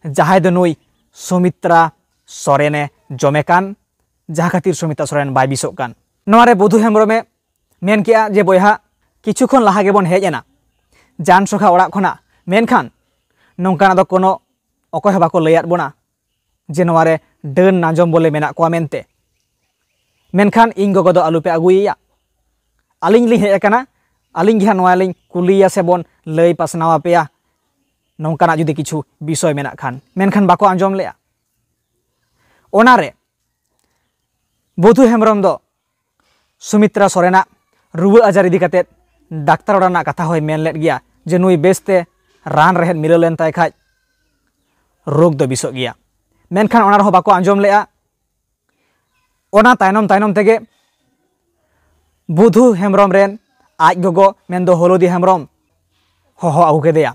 ᱡᱟᱦᱟᱸᱭ ᱫᱚ ᱱᱩᱭ ᱥᱩᱢᱤᱛᱨᱟ ᱥᱚᱨᱮᱱᱮ ᱡᱚᱢᱮ ᱠᱟᱱ, ᱡᱟᱦᱟᱸ ᱠᱷᱟᱹᱛᱤᱨ ᱥᱩᱢᱤᱛᱨᱟ ᱥᱚᱨᱮᱱ ᱵᱟᱭ ᱵᱤᱥᱚᱜ ᱠᱟᱱ᱾" ᱱᱚᱣᱟ ᱨᱮ ᱵᱩᱫᱷᱩ ᱦᱮᱢᱵᱨᱚᱢᱮ ᱢᱮᱱ ᱠᱮᱜᱼᱟ ᱡᱮ, "ᱵᱚᱭᱦᱟ, ᱠᱤᱪᱷᱩ ᱠᱷᱚᱱ ᱞᱟᱦᱟ ᱜᱮᱵᱚᱱ ᱦᱮᱡ ᱮᱱᱟ ᱡᱟᱱ ᱥᱚᱠᱷᱟ ᱚᱲᱟᱜ ᱠᱷᱚᱱᱟᱜ, ᱢᱮᱱᱠᱷᱟᱱ ᱱᱚᱝᱠᱟᱱᱟᱜ ᱫᱚ ᱠᱳᱱᱳ ᱚᱠᱚᱭ ᱦᱚᱸ ᱵᱟᱠᱚ ᱞᱟᱹᱭᱟᱫ ᱵᱚᱱᱟ ᱡᱮ ᱱᱚᱣᱟ ᱨᱮ ᱰᱟᱹᱱ ᱱᱟᱡᱚᱢ ᱵᱚᱞᱮ ᱢᱮᱱᱟᱜ ᱠᱚᱣᱟ ᱢᱮᱱᱛᱮ᱾ ᱢᱮᱱᱠᱷᱟᱱ ᱤᱧ ᱜᱚᱜᱚ ᱫᱚ ᱟᱞᱚᱯᱮ ᱟᱹᱜᱩᱭᱮᱭᱟ, ᱟᱹᱞᱤᱧ ᱞᱤᱧ ᱦᱮᱡ ᱟᱠᱟᱱᱟ, ᱟᱹᱞᱤᱧ ᱜᱮ ᱦᱟᱸᱜ ᱱᱚᱣᱟ ᱞᱤᱧ ᱠᱩᱞᱤᱭᱮᱭᱟ ᱥᱮ ᱵᱚᱱ ᱞᱟᱹᱭ ᱯᱟᱥᱱᱟᱣ ᱟᱯᱮᱭᱟ, ᱱᱚᱝᱠᱟᱱᱟᱜ ᱡᱩᱫᱤ ᱠᱤᱪᱷᱩ ᱵᱤᱥᱚᱭ ᱢᱮᱱᱟᱜ ᱠᱷᱟᱱ᱾" ᱢᱮᱱᱠᱷᱟᱱ ᱵᱟᱠᱚ ᱟᱸᱡᱚᱢ ᱞᱮᱜᱼᱟ᱾ ᱚᱱᱟᱨᱮ ᱵᱩᱫᱷᱩ ᱦᱮᱢᱵᱨᱚᱢ ᱫᱚ ᱥᱩᱢᱤᱛᱨᱟ ᱥᱚᱨᱮᱱᱟᱜ ᱨᱩᱣᱟᱹ ᱟᱡᱟᱨ ᱤᱫᱤ ᱠᱟᱛᱮᱫ ᱰᱟᱠᱛᱟᱨ ᱚᱲᱟᱜ ᱨᱮᱱᱟᱜ ᱠᱟᱛᱷᱟ ᱦᱚᱸᱭ ᱢᱮᱱ ᱞᱮᱫ ᱜᱮᱭᱟ ᱡᱮ ᱱᱩᱭ ᱵᱮᱥᱛᱮ ᱨᱟᱱ ᱨᱮᱦᱮᱫ ᱢᱤᱞᱟᱹᱣ ᱞᱮᱱ ᱛᱟᱭ ᱠᱷᱟᱡ ᱨᱳᱜᱽ ᱫᱚ ᱵᱮᱥᱚᱜ ᱜᱮᱭᱟ᱾ ᱢᱮᱱᱠᱷᱟᱱ ᱚᱱᱟ ᱨᱮᱦᱚᱸ ᱵᱟᱠᱚ ᱟᱸᱡᱚᱢ ᱞᱮᱜᱼᱟ᱾ ᱚᱱᱟ ᱛᱟᱭᱱᱚᱢ ᱛᱟᱭᱱᱚᱢ ᱛᱮᱜᱮ ᱵᱩᱫᱷᱩ ᱦᱮᱢᱵᱨᱚᱢ ᱨᱮᱱ ᱟᱡ ᱜᱚᱜᱚ ᱢᱮᱱᱫᱚ ᱦᱚᱞᱚᱫᱤ ᱦᱮᱢᱵᱨᱚᱢ ᱦᱚᱦᱚ ᱟᱹᱜᱩ ᱠᱮᱫᱮᱭᱟ᱾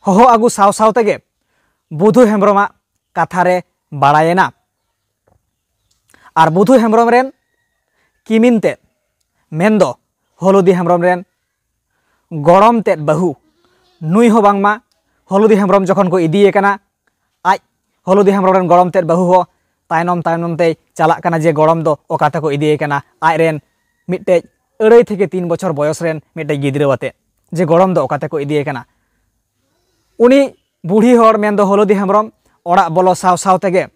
ᱦᱚᱦᱚ ᱟᱹᱜᱩ ᱥᱟᱶ ᱥᱟᱶ ᱛᱮᱜᱮ ᱵᱩᱫᱷᱩ ᱦᱮᱢᱵᱨᱚᱢᱟᱜ ᱠᱟᱛᱷᱟ ᱨᱮ ᱵᱟᱲᱟᱭᱮᱱᱟ᱾ ᱟᱨ ᱵᱩᱫᱷᱩ ᱦᱮᱢᱵᱨᱚᱢ ᱨᱮᱱ ᱠᱤᱢᱤᱱ ᱛᱮᱫ ᱢᱮᱱᱫᱚ ᱦᱚᱞᱚᱫᱤ ᱦᱮᱢᱵᱨᱚᱢ ᱨᱮᱱ ᱜᱚᱲᱚᱢ ᱛᱮᱫ ᱵᱟᱹᱦᱩ, ᱱᱩᱭ ᱦᱚᱸ ᱵᱟᱝᱢᱟ ᱦᱚᱞᱚᱫᱤ ᱦᱮᱢᱵᱨᱚᱢ ᱡᱚᱠᱷᱚᱱ ᱠᱚ ᱤᱫᱤᱭᱮ ᱠᱟᱱᱟ, ᱟᱡ ᱦᱚᱞᱚᱫᱤ ᱦᱮᱢᱵᱨᱚᱢ ᱨᱮᱱ ᱜᱚᱲᱚᱢ ᱛᱮᱫ ᱵᱟᱹᱦᱩ ᱦᱚᱸ ᱛᱟᱭᱱᱚᱢ ᱛᱟᱭᱱᱚᱢ ᱛᱮᱭ ᱪᱟᱞᱟᱜ ᱠᱟᱱᱟ ᱡᱮ ᱜᱚᱲᱚᱢ ᱫᱚ ᱚᱠᱟ ᱛᱮᱠᱚ ᱤᱫᱤᱭᱮ ᱠᱟᱱᱟ, ᱟᱡ ᱨᱮᱱ ᱢᱤᱫᱴᱮᱡ ᱟᱹᱲᱟᱹᱭ ᱛᱷᱮᱠᱮ ᱛᱤᱱ ᱵᱚᱪᱷᱚᱨ ᱵᱚᱭᱚᱥ ᱨᱮᱱ ᱢᱤᱫᱴᱮᱡ ᱜᱤᱫᱽᱨᱟᱹ ᱟᱛᱮ, ᱡᱮ ᱜᱚᱲᱚᱢ ᱫᱚ ᱚᱠᱟ ᱛᱮᱠᱚ ᱤᱫᱤᱭᱮ ᱠᱟᱱᱟ᱾ ᱩᱱᱤ ᱵᱩᱲᱦᱤ ᱦᱚᱲ ᱢᱮᱱᱫᱚ ᱦᱚᱞᱚᱫᱤ ᱦᱮᱢᱵᱨᱚᱢ ᱚᱲᱟᱜ ᱵᱚᱞᱚ ᱥᱟᱶ ᱥᱟᱶ ᱛᱮᱜᱮ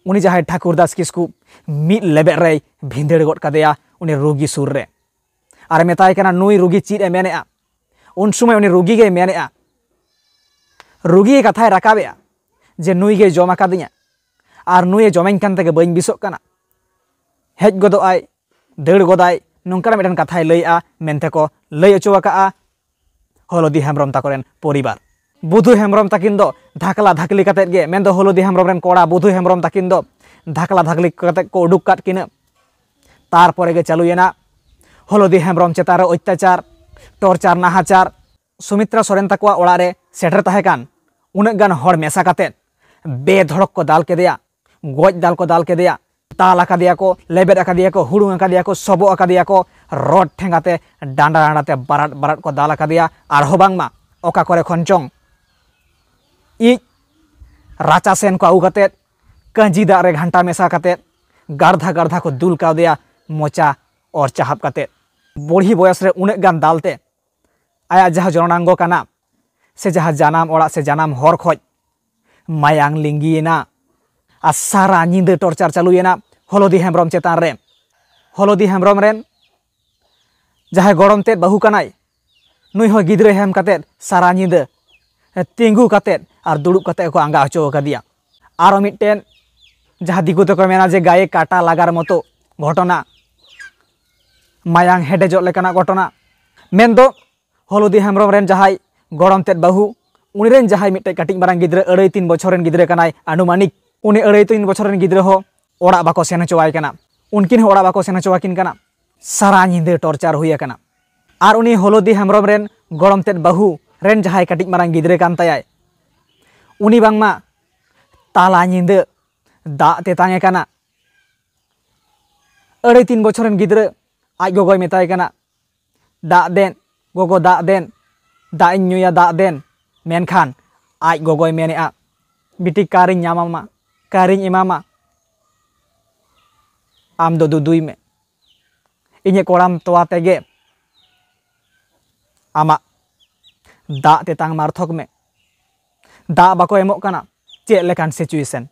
ᱩᱱᱤ ᱡᱟᱦᱟᱸᱭ ᱴᱷᱟᱹᱠᱩᱨ ᱫᱟᱥ ᱠᱤᱥᱠᱩ ᱢᱤᱫ ᱞᱮᱵᱮᱫ ᱨᱮᱭ ᱵᱷᱤᱸᱫᱟᱹᱲ ᱜᱚᱫ ᱠᱟᱫᱮᱭᱟ ᱩᱱᱤ ᱨᱩᱜᱤ ᱥᱩᱨ ᱨᱮ᱾ ᱟᱨᱮ ᱢᱮᱛᱟᱭ ᱠᱟᱱᱟ, ᱱᱩᱭ ᱨᱩᱜᱤ ᱪᱮᱫ ᱮ ᱢᱮᱱᱮᱫᱼᱟ? ᱩᱱ ᱥᱚᱢᱚᱭ ᱩᱱᱤ ᱨᱩᱜᱤ ᱜᱮᱭ ᱢᱮᱱᱮᱫᱼᱟ, ᱨᱩᱜᱤ ᱜᱮ ᱠᱟᱛᱷᱟᱭ ᱨᱟᱠᱟᱵᱮᱜᱼᱟ ᱡᱮ, ᱱᱩᱭ ᱜᱮ ᱡᱚᱢ ᱟᱠᱟᱫᱤᱧᱟ ᱟᱨ ᱱᱩᱭᱮ ᱡᱚᱢᱟᱹᱧ ᱠᱟᱱ ᱛᱮᱜᱮ ᱵᱟᱹᱧ ᱵᱮᱥᱚᱜ ᱠᱟᱱᱟ, ᱦᱮᱡ ᱜᱚᱫᱚᱜ ᱟᱭ, ᱫᱟᱹᱲ ᱜᱚᱫᱟᱭ, ᱱᱚᱝᱠᱟᱱᱟᱜ ᱢᱤᱫᱴᱮᱱ ᱠᱟᱛᱷᱟᱭ ᱞᱟᱹᱭᱮᱜᱼᱟ ᱢᱮᱱᱛᱮ ᱠᱚ ᱞᱟᱹᱭ ᱦᱚᱪᱚ ᱟᱠᱟᱜᱼᱟ ᱦᱚᱞᱚᱫᱤ ᱦᱮᱢᱵᱨᱚᱢ ᱛᱟᱠᱚ ᱨᱮᱱ ᱯᱚᱨᱤᱵᱟᱨ᱾ ᱵᱩᱫᱷᱩ ᱦᱮᱢᱵᱨᱚᱢ ᱛᱟᱹᱠᱤᱱ ᱫᱚ ᱫᱷᱟᱠᱞᱟ ᱫᱷᱟᱠᱞᱤ ᱠᱟᱛᱮᱫ ᱜᱮ, ᱢᱮᱱᱫᱚ ᱦᱚᱞᱚᱫᱤ ᱦᱮᱢᱵᱨᱚᱢ ᱨᱮᱱ ᱠᱚᱲᱟ ᱵᱩᱫᱷᱩ ᱦᱮᱢᱵᱨᱚᱢ ᱛᱟᱹᱠᱤᱱ ᱫᱚ ᱫᱷᱟᱠᱞᱟ ᱫᱷᱟᱠᱞᱤ ᱠᱟᱛᱮᱫ ᱠᱚ ᱩᱰᱩᱠ ᱠᱟᱫ ᱠᱤᱱᱟᱹ᱾ ᱛᱟᱨᱯᱚᱨᱮ ᱜᱮ ᱪᱟᱹᱞᱩᱭᱮᱱᱟ ᱦᱚᱞᱚᱫᱤ ᱦᱮᱢᱵᱨᱚᱢ ᱪᱮᱛᱟᱱ ᱨᱮ ᱚᱛᱛᱟᱪᱟᱨ, ᱴᱚᱨᱪᱟᱨ, ᱱᱟᱦᱟᱪᱟᱨ᱾ ᱥᱩᱢᱤᱛᱨᱟ ᱥᱚᱨᱮᱱ ᱛᱟᱠᱚᱣᱟᱜ ᱚᱲᱟᱜ ᱨᱮ ᱥᱮᱴᱮᱨ ᱛᱟᱦᱮᱸ ᱠᱟᱱ ᱩᱱᱟᱹᱜ ᱜᱟᱱ ᱦᱚᱲ ᱢᱮᱥᱟ ᱠᱟᱛᱮᱫ ᱵᱮᱫᱷᱚᱲᱚᱠ ᱠᱚ ᱫᱟᱞ ᱠᱮᱫᱮᱭᱟ, ᱜᱚᱡ ᱫᱟᱞ ᱠᱚ ᱫᱟᱞ ᱠᱮᱫᱮᱭᱟ᱾ ᱫᱟᱞ ᱟᱠᱟᱫᱮᱭᱟ ᱠᱚ, ᱞᱮᱵᱮᱫ ᱟᱠᱟᱫᱮᱭᱟ ᱠᱚ, ᱦᱩᱲᱩᱝ ᱟᱠᱟᱫᱮᱭᱟ ᱠᱚ, ᱥᱚᱵᱚᱜ ᱟᱠᱟᱫᱮᱭᱟ ᱠᱚ, ᱨᱚᱰ ᱴᱷᱮᱸᱜᱟ ᱛᱮ ᱰᱟᱸᱰᱟ ᱰᱟᱸᱰᱟ ᱛᱮ ᱵᱟᱨᱟᱴ ᱵᱟᱨᱟᱴ ᱠᱚ ᱫᱟᱞ ᱟᱠᱟᱫᱮᱭᱟ᱾ ᱟᱨᱦᱚᱸ ᱵᱟᱝᱢᱟ ᱚᱠᱟ ᱠᱚᱨᱮ ᱠᱷᱚᱱ ᱪᱚᱝ ᱤᱡ ᱨᱟᱪᱟ ᱥᱮᱱ ᱠᱚ ᱟᱹᱜᱩ ᱠᱟᱛᱮᱫ ᱠᱟᱹᱡᱤ ᱫᱟᱜ ᱨᱮ ᱜᱷᱟᱱᱴᱟ ᱢᱮᱥᱟ ᱠᱟᱛᱮᱫ ᱜᱟᱲᱫᱷᱟ ᱜᱟᱲᱫᱷᱟ ᱠᱚ ᱫᱩᱞ ᱠᱟᱣᱫᱮᱭᱟ ᱢᱚᱪᱟ ᱚᱨ ᱪᱟᱦᱟᱵ ᱠᱟᱛᱮᱫ᱾ ᱵᱩᱲᱦᱤ ᱵᱚᱭᱚᱥ ᱨᱮ ᱩᱱᱟᱹᱜ ᱜᱟᱱ ᱫᱟᱞ ᱛᱮ ᱟᱭᱟᱜ ᱡᱟᱦᱟᱸ ᱡᱚᱱᱚᱱᱟᱝᱜᱚ ᱠᱟᱱᱟ, ᱥᱮ ᱡᱟᱦᱟᱸ ᱡᱟᱱᱟᱢ ᱚᱲᱟᱜ ᱥᱮ ᱡᱟᱱᱟᱢ ᱦᱚᱨ ᱠᱷᱚᱡ ᱢᱟᱭᱟᱝ ᱞᱤᱸᱜᱤᱭᱮᱱᱟ᱾ ᱟᱨ ᱥᱟᱨᱟ ᱧᱤᱫᱟᱹ ᱴᱚᱨᱪᱟᱨ ᱪᱟᱹᱞᱩᱭᱮᱱᱟ ᱦᱚᱞᱚᱫᱤ ᱦᱮᱢᱵᱨᱚᱢ ᱪᱮᱛᱟᱱ ᱨᱮ᱾ ᱦᱚᱞᱚᱫᱤ ᱦᱮᱢᱵᱨᱚᱢ ᱨᱮᱱ ᱡᱟᱦᱟᱸᱭ ᱜᱚᱲᱚᱢ ᱛᱮᱫ ᱵᱟᱹᱦᱩ ᱠᱟᱱᱟᱭ, ᱱᱩᱭ ᱦᱚᱸ ᱜᱤᱫᱽᱨᱟᱹ ᱦᱮᱢ ᱠᱟᱛᱮᱫ ᱥᱟᱨᱟ ᱧᱤᱫᱟᱹ ᱛᱤᱸᱜᱩ ᱠᱟᱛᱮᱫ ᱟᱨ ᱫᱩᱲᱩᱵ ᱠᱟᱛᱮᱫ ᱠᱚ ᱟᱸᱜᱟ ᱦᱚᱪᱚ ᱟᱠᱟᱫᱮᱭᱟ᱾ ᱟᱨᱚ ᱢᱤᱫᱴᱮᱱ, ᱡᱟᱦᱟᱸ ᱫᱤᱠᱩ ᱛᱮᱠᱚ ᱢᱮᱱᱟ ᱡᱮ ᱜᱟᱭᱮ ᱠᱟᱴᱟ ᱞᱟᱜᱟᱨ ᱢᱚᱛᱚ ᱜᱷᱚᱴᱚᱱᱟ, ᱢᱟᱭᱟᱝ ᱦᱮᱰᱮᱡᱚᱜ ᱞᱮᱠᱟᱱᱟᱜ ᱜᱷᱚᱴᱚᱱᱟ, ᱢᱮᱱᱫᱚ ᱦᱚᱞᱚᱫᱤ ᱦᱮᱢᱵᱨᱚᱢ ᱨᱮᱱ ᱡᱟᱦᱟᱸᱭ ᱜᱚᱲᱚᱢ ᱛᱮᱫ ᱵᱟᱹᱦᱩ, ᱩᱱᱤ ᱨᱮᱱ ᱡᱟᱦᱟᱸᱭ ᱢᱤᱫᱴᱮᱡ ᱠᱟᱹᱴᱤᱡ ᱢᱟᱨᱟᱝ ᱜᱤᱫᱽᱨᱟᱹ, ᱟᱹᱲᱟᱹᱭ ᱛᱤᱱ ᱵᱚᱪᱷᱚᱨ ᱨᱮᱱ ᱜᱤᱫᱽᱨᱟᱹ ᱠᱟᱱᱟᱭ ᱟᱱᱩᱢᱟᱱᱤᱠ, ᱩᱱᱤ ᱟᱹᱲᱟᱹᱭ ᱛᱤᱱ ᱵᱚᱪᱷᱚᱨ ᱨᱮᱱ ᱜᱤᱫᱽᱨᱟᱹ ᱦᱚᱸ ᱚᱲᱟᱜ ᱵᱟᱠᱚ ᱥᱮᱱ ᱦᱚᱪᱚᱣᱟᱭ ᱠᱟᱱᱟ, ᱩᱱᱠᱤᱱ ᱦᱚᱸ ᱚᱲᱟᱜ ᱵᱟᱠᱚ ᱥᱮᱱ ᱦᱚᱪᱚᱣᱟᱠᱤᱱ ᱠᱟᱱᱟ᱾ ᱥᱟᱨᱟ ᱧᱤᱫᱟᱹ ᱴᱚᱨᱪᱟᱨ ᱦᱩᱭ ᱟᱠᱟᱱᱟ᱾ ᱟᱨ ᱩᱱᱤ ᱦᱚᱞᱚᱫᱤ ᱦᱮᱢᱵᱨᱚᱢ ᱨᱮᱱ ᱜᱚᱲᱚᱢ ᱛᱮᱫ ᱵᱟᱹᱦᱩ ᱨᱮᱱ ᱡᱟᱦᱟᱸᱭ ᱠᱟᱹᱴᱤᱡ ᱢᱟᱨᱟᱝ ᱜᱤᱫᱽᱨᱟᱹ ᱠᱟᱱ ᱛᱟᱭᱟᱭ, ᱩᱱᱤ ᱵᱟᱝᱢᱟ ᱛᱟᱞᱟ ᱧᱤᱫᱟᱹ ᱫᱟᱜ ᱛᱮᱛᱟᱝ ᱮ ᱠᱟᱱᱟ᱾ ᱟᱹᱲᱟᱹᱭ ᱛᱤᱱ ᱵᱚᱪᱷᱚᱨ ᱨᱮᱱ ᱜᱤᱫᱽᱨᱟᱹ ᱟᱡ ᱜᱚᱜᱚᱭ ᱢᱮᱛᱟᱭ ᱠᱟᱱᱟ, "ᱫᱟᱜ ᱫᱮᱱ, ᱜᱚᱜᱚ, ᱫᱟᱜ ᱫᱮᱱ, ᱫᱟᱜ ᱤᱧ ᱧᱩᱭᱟ, ᱫᱟᱜ ᱫᱮᱱ᱾" ᱢᱮᱱᱠᱷᱟᱱ ᱟᱡ ᱜᱚᱜᱚᱭ ᱢᱮᱱᱮᱫᱼᱟ, "ᱵᱤᱴᱤ, ᱠᱟᱨᱤᱧ ᱧᱟᱢᱟᱢᱟ, ᱠᱟᱨᱤᱧ ᱮᱢᱟᱢᱟ? ᱟᱢ ᱫᱚ ᱫᱩᱫᱩᱭ ᱢᱮ, ᱤᱧᱟᱹᱜ ᱠᱚᱲᱟᱢ ᱛᱚᱣᱟ ᱛᱮᱜᱮ ᱟᱢᱟᱜ ᱫᱟᱜ ᱛᱮᱛᱟᱝ ᱢᱟᱨᱛᱷᱚᱠ ᱢᱮ, ᱫᱟᱜ ᱵᱟᱠᱚ ᱮᱢᱚᱜ ᱠᱟᱱᱟ᱾" ᱪᱮᱫ ᱞᱮᱠᱟᱱ ᱥᱤᱪᱩᱭᱮᱥᱚᱱ!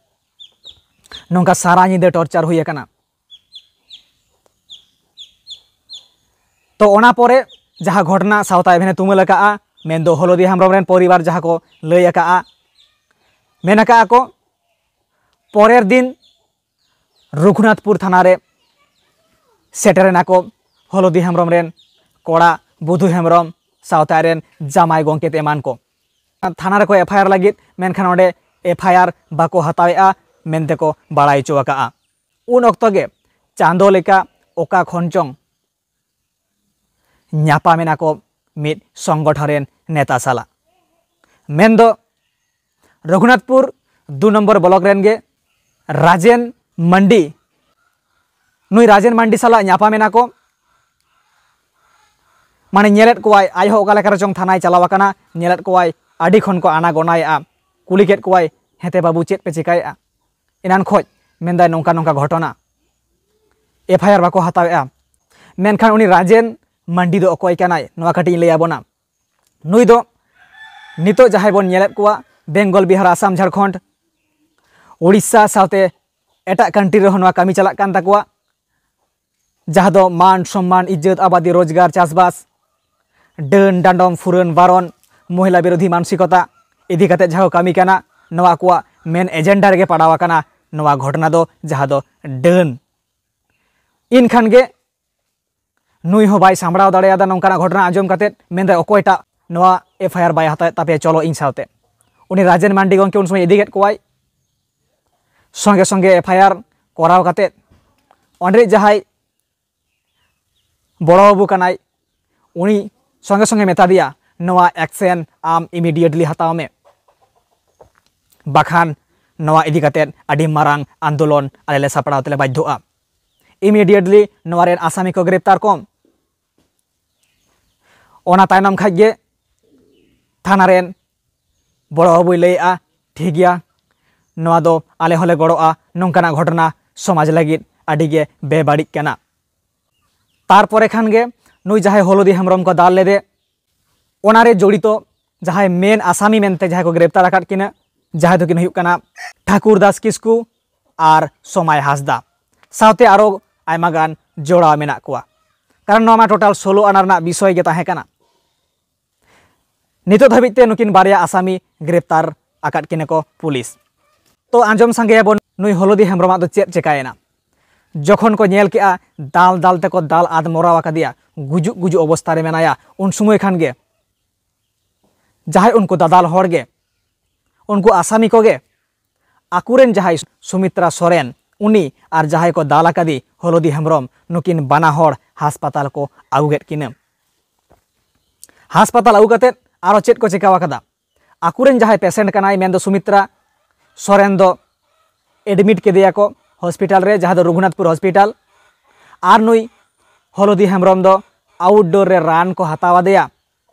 ᱱᱚᱝᱠᱟ ᱥᱟᱨᱟ ᱧᱤᱫᱟᱹ ᱴᱚᱨᱪᱟᱨ ᱦᱩᱭ ᱟᱠᱟᱱᱟ᱾ ᱛᱚ ᱚᱱᱟ ᱯᱚᱨᱮ ᱡᱟᱦᱟᱸ ᱜᱷᱚᱴᱚᱱᱟ ᱥᱟᱶᱛᱟ ᱮᱵᱷᱮᱱᱮ ᱛᱩᱢᱟᱹᱞ ᱟᱠᱟᱫᱼᱟ, ᱢᱮᱱᱫᱚ ᱦᱚᱞᱚᱫᱤ ᱦᱮᱢᱵᱨᱚᱢ ᱨᱮᱱ ᱯᱚᱨᱤᱵᱟᱨ ᱡᱟᱦᱟᱸ ᱠᱚ ᱞᱟᱹᱭ ᱟᱠᱟᱫᱼᱟ, ᱢᱮᱱ ᱟᱠᱟᱫᱼᱟ ᱠᱚ ᱯᱚᱨᱮᱨ ᱫᱤᱱ ᱨᱚᱜᱷᱩᱱᱟᱛᱷᱯᱩᱨ ᱛᱷᱟᱱᱟ ᱨᱮ ᱥᱮᱴᱮᱨ ᱮᱱᱟ ᱠᱚ ᱦᱚᱞᱚᱫᱤ ᱦᱮᱢᱵᱨᱚᱢ ᱨᱮᱱ ᱠᱚᱲᱟ ᱵᱩᱫᱷᱩ ᱦᱮᱢᱵᱨᱚᱢ ᱥᱟᱶᱛᱮ ᱟᱡ ᱨᱮᱱ ᱡᱟᱢᱟᱭ ᱜᱚᱢᱠᱮ ᱛᱮ ᱮᱢᱟᱱ ᱠᱚ᱾ ᱛᱷᱟᱱᱟ ᱨᱮᱠᱚ ᱮᱯᱷ ᱟᱭ ᱟᱨ ᱞᱟᱹᱜᱤᱫ, ᱢᱮᱱᱠᱷᱟᱱ ᱚᱸᱰᱮ ᱮᱯᱷ ᱟᱭ ᱟᱨ ᱵᱟᱠᱚ ᱦᱟᱛᱟᱣᱮᱫᱼᱟ ᱢᱮᱱᱛᱮ ᱠᱚ ᱵᱟᱲᱟᱭ ᱦᱚᱪᱚ ᱟᱠᱟᱫᱼᱟ᱾ ᱩᱱ ᱚᱠᱛᱚ ᱜᱮ ᱪᱟᱸᱫᱚ ᱞᱮᱠᱟ ᱚᱠᱟ ᱠᱷᱚᱱ ᱪᱚᱝ ᱧᱟᱯᱟᱢ ᱮᱱᱟ ᱠᱚ ᱢᱤᱫ ᱥᱚᱝᱜᱚᱴᱷᱚᱱ ᱨᱮᱱ ᱱᱮᱛᱟ ᱥᱟᱞᱟᱜ, ᱢᱮᱱᱫᱚ ᱨᱚᱜᱷᱩᱱᱟᱛᱷᱯᱩᱨ ᱫᱩ ᱱᱚᱢᱵᱚᱨ ᱵᱞᱚᱠ ᱨᱮᱱ ᱜᱮ ᱨᱟᱡᱮᱱ ᱢᱟᱱᱰᱤ᱾ ᱱᱩᱭ ᱨᱟᱡᱮᱱ ᱢᱟᱱᱰᱤ ᱥᱟᱞᱟᱜ ᱧᱟᱯᱟᱢ ᱮᱱᱟ ᱠᱚ᱾ ᱢᱟᱱᱮ ᱧᱮᱞᱮᱫ ᱠᱚᱣᱟᱭ ᱟᱡ ᱦᱚᱸ ᱚᱠᱟ ᱞᱮᱠᱟ ᱨᱮᱪᱚᱝ ᱛᱷᱟᱱᱟᱭ ᱪᱟᱞᱟᱣ ᱟᱠᱟᱱᱟ, ᱧᱮᱞᱮᱫ ᱠᱚᱣᱟᱭ ᱟᱹᱰᱤ ᱠᱷᱚᱱ ᱠᱚ ᱟᱱᱟ ᱜᱚᱱᱟᱭᱮᱫᱼᱟ, ᱠᱩᱞᱤ ᱠᱮᱫ ᱠᱚᱣᱟᱭ, "ᱦᱮᱸᱛᱮ ᱵᱟᱹᱵᱩ, ᱪᱮᱫ ᱯᱮ ᱪᱤᱠᱟᱹᱭᱮᱫᱼᱟ?" ᱮᱱᱟᱱ ᱠᱷᱚᱡ ᱢᱮᱱᱫᱟᱭ ᱱᱚᱝᱠᱟ ᱱᱚᱝᱠᱟ ᱜᱷᱚᱴᱚᱱᱟ, ᱮᱯᱷ ᱟᱭ ᱟᱨ ᱵᱟᱠᱚ ᱦᱟᱛᱟᱣᱮᱫᱼᱟ᱾ ᱢᱮᱱᱠᱷᱟᱱ ᱩᱱᱤ ᱨᱟᱡᱮᱱ ᱢᱟᱱᱰᱤ ᱫᱚ ᱚᱠᱚᱭ ᱠᱟᱱᱟᱭ, ᱱᱚᱣᱟ ᱠᱟᱹᱴᱤᱡ ᱤᱧ ᱞᱟᱹᱭ ᱟᱵᱚᱱᱟ᱾ ᱱᱩᱭ ᱫᱚ ᱱᱤᱛᱚᱜ ᱡᱟᱦᱟᱸᱭ ᱵᱚᱱ ᱧᱮᱞᱮᱫ ᱠᱚᱣᱟ ᱵᱮᱝᱜᱚᱞ, ᱵᱤᱦᱟᱨ, ᱟᱥᱟᱢ, ᱡᱷᱟᱲᱠᱷᱚᱸᱰ, ᱩᱲᱤᱥᱥᱟ ᱥᱟᱶᱛᱮ ᱮᱴᱟᱜ ᱠᱟᱱᱴᱨᱤ ᱨᱮᱦᱚᱸ ᱱᱚᱣᱟ ᱠᱟᱹᱢᱤ ᱪᱟᱞᱟᱜ ᱠᱟᱱ ᱛᱟᱠᱚᱣᱟ, ᱡᱟᱦᱟᱸ ᱫᱚ ᱢᱟᱱ ᱥᱚᱢᱢᱟᱱ, ᱤᱡᱽᱡᱚᱛ, ᱟᱵᱟᱫᱤ, ᱨᱳᱡᱽᱜᱟᱨ, ᱪᱟᱥᱵᱟᱥ, ᱰᱟᱹᱱ ᱰᱟᱸᱰᱚᱢ, ᱯᱷᱩᱨᱟᱹᱱ ᱵᱟᱨᱚᱱ, ᱢᱚᱦᱤᱞᱟ ᱵᱤᱨᱳᱫᱷᱤ ᱢᱟᱱᱥᱤᱠᱚᱛᱟ ᱤᱫᱤ ᱠᱟᱛᱮ ᱡᱟᱦᱟᱸ ᱠᱚ ᱠᱟᱹᱢᱤ ᱠᱟᱱᱟ, ᱱᱚᱣᱟ ᱟᱠᱚᱣᱟᱜ ᱢᱮᱱ ᱮᱡᱮᱱᱰᱟ ᱨᱮᱜᱮ ᱯᱟᱲᱟᱣ ᱟᱠᱟᱱᱟ ᱱᱚᱣᱟ ᱜᱷᱚᱴᱚᱱᱟ ᱫᱚ, ᱡᱟᱦᱟᱸ ᱫᱚ ᱰᱟᱹᱱ᱾ ᱮᱱᱠᱷᱟᱱ ᱜᱮ ᱱᱩᱭ ᱦᱚᱸ ᱵᱟᱭ ᱥᱟᱢᱵᱲᱟᱣ ᱫᱟᱲᱮᱭᱟᱫᱟ ᱱᱚᱝᱠᱟᱱᱟᱜ ᱜᱷᱚᱴᱚᱱᱟ ᱟᱸᱡᱚᱢ ᱠᱟᱛᱮ, ᱢᱮᱱᱫᱟᱭ, "ᱚᱠᱚᱭᱴᱟᱜ ᱱᱚᱣᱟ ᱮᱯᱷ ᱟᱭ ᱟᱨ ᱵᱟᱭ ᱦᱟᱛᱟᱣᱮᱫ ᱛᱟᱯᱮᱭᱟ, ᱪᱚᱞᱚ ᱤᱧ ᱥᱟᱶᱛᱮ?" ᱩᱱᱤ ᱨᱟᱡᱮᱱ ᱢᱟᱱᱰᱤ ᱜᱚᱢᱠᱮ ᱩᱱ ᱥᱚᱢᱚᱭ ᱤᱫᱤ ᱠᱮᱫ ᱠᱚᱣᱟᱭ, ᱥᱚᱸᱜᱮ ᱥᱚᱸᱜᱮ ᱮᱯᱷ ᱟᱭ ᱟᱨ ᱠᱚᱨᱟᱣ ᱠᱟᱛᱮ ᱚᱸᱰᱮ ᱡᱟᱦᱟᱸᱭ ᱵᱚᱲᱚ ᱵᱟᱹᱵᱩ ᱠᱟᱱᱟᱭ, ᱩᱱᱤ ᱥᱚᱸᱜᱮ ᱥᱚᱸᱜᱮ ᱢᱮᱛᱟ ᱫᱮᱭᱟ, "ᱱᱚᱣᱟ ᱮᱠᱥᱮᱱ ᱟᱢ ᱤᱢᱤᱰᱤᱭᱮᱴᱞᱤ ᱦᱟᱛᱟᱣ ᱢᱮ, ᱵᱟᱠᱷᱟᱱ ᱱᱚᱣᱟ ᱤᱫᱤ ᱠᱟᱛᱮ ᱟᱹᱰᱤ ᱢᱟᱨᱟᱝ ᱟᱱᱫᱳᱞᱚᱱ ᱟᱞᱮ ᱞᱮ ᱥᱟᱯᱲᱟᱣ ᱛᱮᱞᱮ ᱵᱟᱫᱽᱫᱷᱚᱜᱼᱟ᱾ ᱤᱢᱤᱰᱤᱭᱮᱴᱞᱤ ᱱᱚᱣᱟ ᱨᱮᱱ ᱟᱥᱟᱢᱤ ᱠᱚ ᱜᱨᱮᱯᱛᱟᱨ ᱠᱚᱢ᱾" ᱚᱱᱟ ᱛᱟᱭᱱᱚᱢ ᱠᱷᱟᱡ ᱜᱮ ᱛᱷᱟᱱᱟ ᱨᱮᱱ ᱵᱚᱲᱚ ᱵᱟᱹᱵᱩᱭ ᱞᱟᱹᱭᱮᱜᱼᱟ, "ᱴᱷᱤᱠ ᱜᱮᱭᱟ, ᱱᱚᱣᱟ ᱫᱚ ᱟᱞᱮ ᱦᱚᱸᱞᱮ ᱜᱚᱲᱚᱜᱼᱟ, ᱱᱚᱝᱠᱟᱱᱟᱜ ᱜᱷᱚᱴᱚᱱᱟ ᱥᱚᱢᱟᱡᱽ ᱞᱟᱹᱜᱤᱫ ᱟᱹᱰᱤ ᱜᱮ ᱵᱮᱵᱟᱹᱲᱤᱡ ᱠᱟᱱᱟ᱾" ᱛᱟᱨᱯᱚᱨᱮ ᱠᱷᱟᱱ ᱜᱮ ᱱᱩᱭ ᱡᱟᱦᱟᱸᱭ ᱦᱚᱞᱚᱫᱤ ᱦᱮᱢᱵᱨᱚᱢ ᱠᱚ ᱫᱟᱞ ᱞᱮᱫᱮ, ᱚᱱᱟᱨᱮ ᱡᱚᱲᱤᱛᱚ ᱡᱟᱦᱟᱸᱭ ᱢᱮᱱ ᱟᱥᱟᱢᱤ ᱢᱮᱱᱛᱮ ᱡᱟᱦᱟᱸᱭ ᱠᱚ ᱜᱨᱮᱯᱛᱟᱨ ᱟᱠᱟᱫ ᱠᱤᱱᱟᱹ, ᱡᱟᱦᱟᱸᱭ ᱫᱚᱠᱤᱱ ᱦᱩᱭᱩᱜ ᱠᱟᱱᱟ ᱴᱷᱟᱠᱩᱨ ᱫᱟᱥ ᱠᱤᱥᱠᱩ ᱟᱨ ᱥᱚᱢᱟᱭ ᱦᱟᱸᱥᱫᱟ, ᱥᱟᱶᱛᱮ ᱟᱨᱚ ᱟᱭᱢᱟ ᱜᱟᱱ ᱡᱚᱲᱟᱣ ᱢᱮᱱᱟᱜ ᱠᱚᱣᱟ᱾ ᱠᱟᱨᱚᱱ ᱱᱚᱣᱟ ᱢᱟ ᱴᱳᱴᱟᱞ ᱥᱳᱞᱳ ᱟᱱᱟ ᱨᱮᱱᱟᱜ ᱵᱤᱥᱚᱭ ᱜᱮ ᱛᱟᱦᱮᱸ ᱠᱟᱱᱟ᱾ ᱱᱤᱛᱚᱜ ᱫᱷᱟᱹᱵᱤᱡ ᱛᱮ ᱱᱩᱠᱤᱱ ᱵᱟᱨᱭᱟ ᱟᱥᱟᱢᱤ ᱜᱨᱮᱯᱛᱟᱨ ᱟᱠᱟᱫ ᱠᱤᱱᱟ ᱠᱚ ᱯᱩᱞᱤᱥ᱾ ᱛᱚ ᱟᱸᱡᱚᱢ ᱥᱟᱸᱜᱮᱭᱟᱵᱚᱱ, ᱱᱩᱭ ᱦᱚᱞᱚᱫᱤ ᱦᱮᱢᱵᱨᱚᱢᱟᱜ ᱫᱚ ᱪᱮᱫ ᱪᱮᱠᱟᱭᱮᱱᱟ? ᱡᱚᱠᱷᱚᱱ ᱠᱚ ᱧᱮᱞ ᱠᱮᱜᱼᱟ ᱫᱟᱞ ᱫᱟᱞ ᱛᱮᱠᱚ ᱫᱟᱞ ᱟᱫ ᱢᱚᱨᱟᱣ ᱟᱠᱟᱫᱮᱭᱟ, ᱜᱩᱡᱩᱜ ᱜᱩᱡᱩᱜ ᱚᱵᱚᱥᱛᱟ ᱨᱮ ᱢᱮᱱᱟᱭᱟ, ᱩᱱ ᱥᱚᱢᱚᱭ ᱠᱷᱟᱱ ᱜᱮ ᱡᱟᱦᱟᱸᱭ ᱩᱱᱠᱩ ᱫᱟᱫᱟᱞ ᱦᱚᱲ ᱜᱮ, ᱩᱱᱠᱩ ᱟᱥᱟᱢᱤ ᱠᱚᱜᱮ ᱟᱠᱚᱨᱮᱱ ᱡᱟᱦᱟᱸᱭ ᱥᱩᱢᱤᱛᱨᱟ ᱥᱚᱨᱮᱱ, ᱩᱱᱤ ᱟᱨ ᱡᱟᱦᱟᱸᱭ ᱠᱚ ᱫᱟᱞ ᱟᱠᱟᱫᱮ ᱦᱚᱞᱚᱫᱤ ᱦᱮᱢᱵᱨᱚᱢ, ᱱᱩᱠᱤᱱ ᱵᱟᱱᱟ ᱦᱚᱲ ᱦᱟᱥᱯᱟᱛᱟᱞ ᱠᱚ ᱟᱹᱜᱩ ᱠᱮᱫ ᱠᱤᱱᱟᱹ᱾ ᱦᱟᱥᱯᱟᱛᱟᱞ ᱟᱹᱜᱩ ᱠᱟᱛᱮᱫ ᱟᱨᱚ ᱪᱮᱫ ᱠᱚ ᱪᱮᱠᱟᱣ ᱟᱠᱟᱫᱟ? ᱟᱠᱚᱨᱮᱱ ᱡᱟᱦᱟᱸᱭ ᱯᱮᱥᱮᱱᱴ ᱠᱟᱱᱟᱭ, ᱢᱮᱱᱫᱚ ᱥᱩᱢᱤᱛᱨᱟ ᱥᱚᱨᱮᱱ ᱫᱚ ᱮᱰᱢᱤᱴ ᱠᱮᱫᱮᱭᱟ ᱠᱚ ᱦᱚᱥᱯᱤᱴᱟᱞ ᱨᱮ, ᱡᱟᱦᱟᱸ ᱫᱚ ᱨᱚᱜᱷᱩᱱᱟᱛᱷᱯᱩᱨ ᱦᱚᱥᱯᱤᱴᱟᱞ᱾ ᱟᱨ ᱱᱩᱭ ᱦᱚᱞᱚᱫᱤ ᱦᱮᱢᱵᱨᱚᱢ ᱫᱚ ᱟᱣᱩᱴᱰᱳᱨ ᱨᱮ ᱨᱟᱱ ᱠᱚ ᱦᱟᱛᱟᱣ ᱟᱫᱮᱭᱟ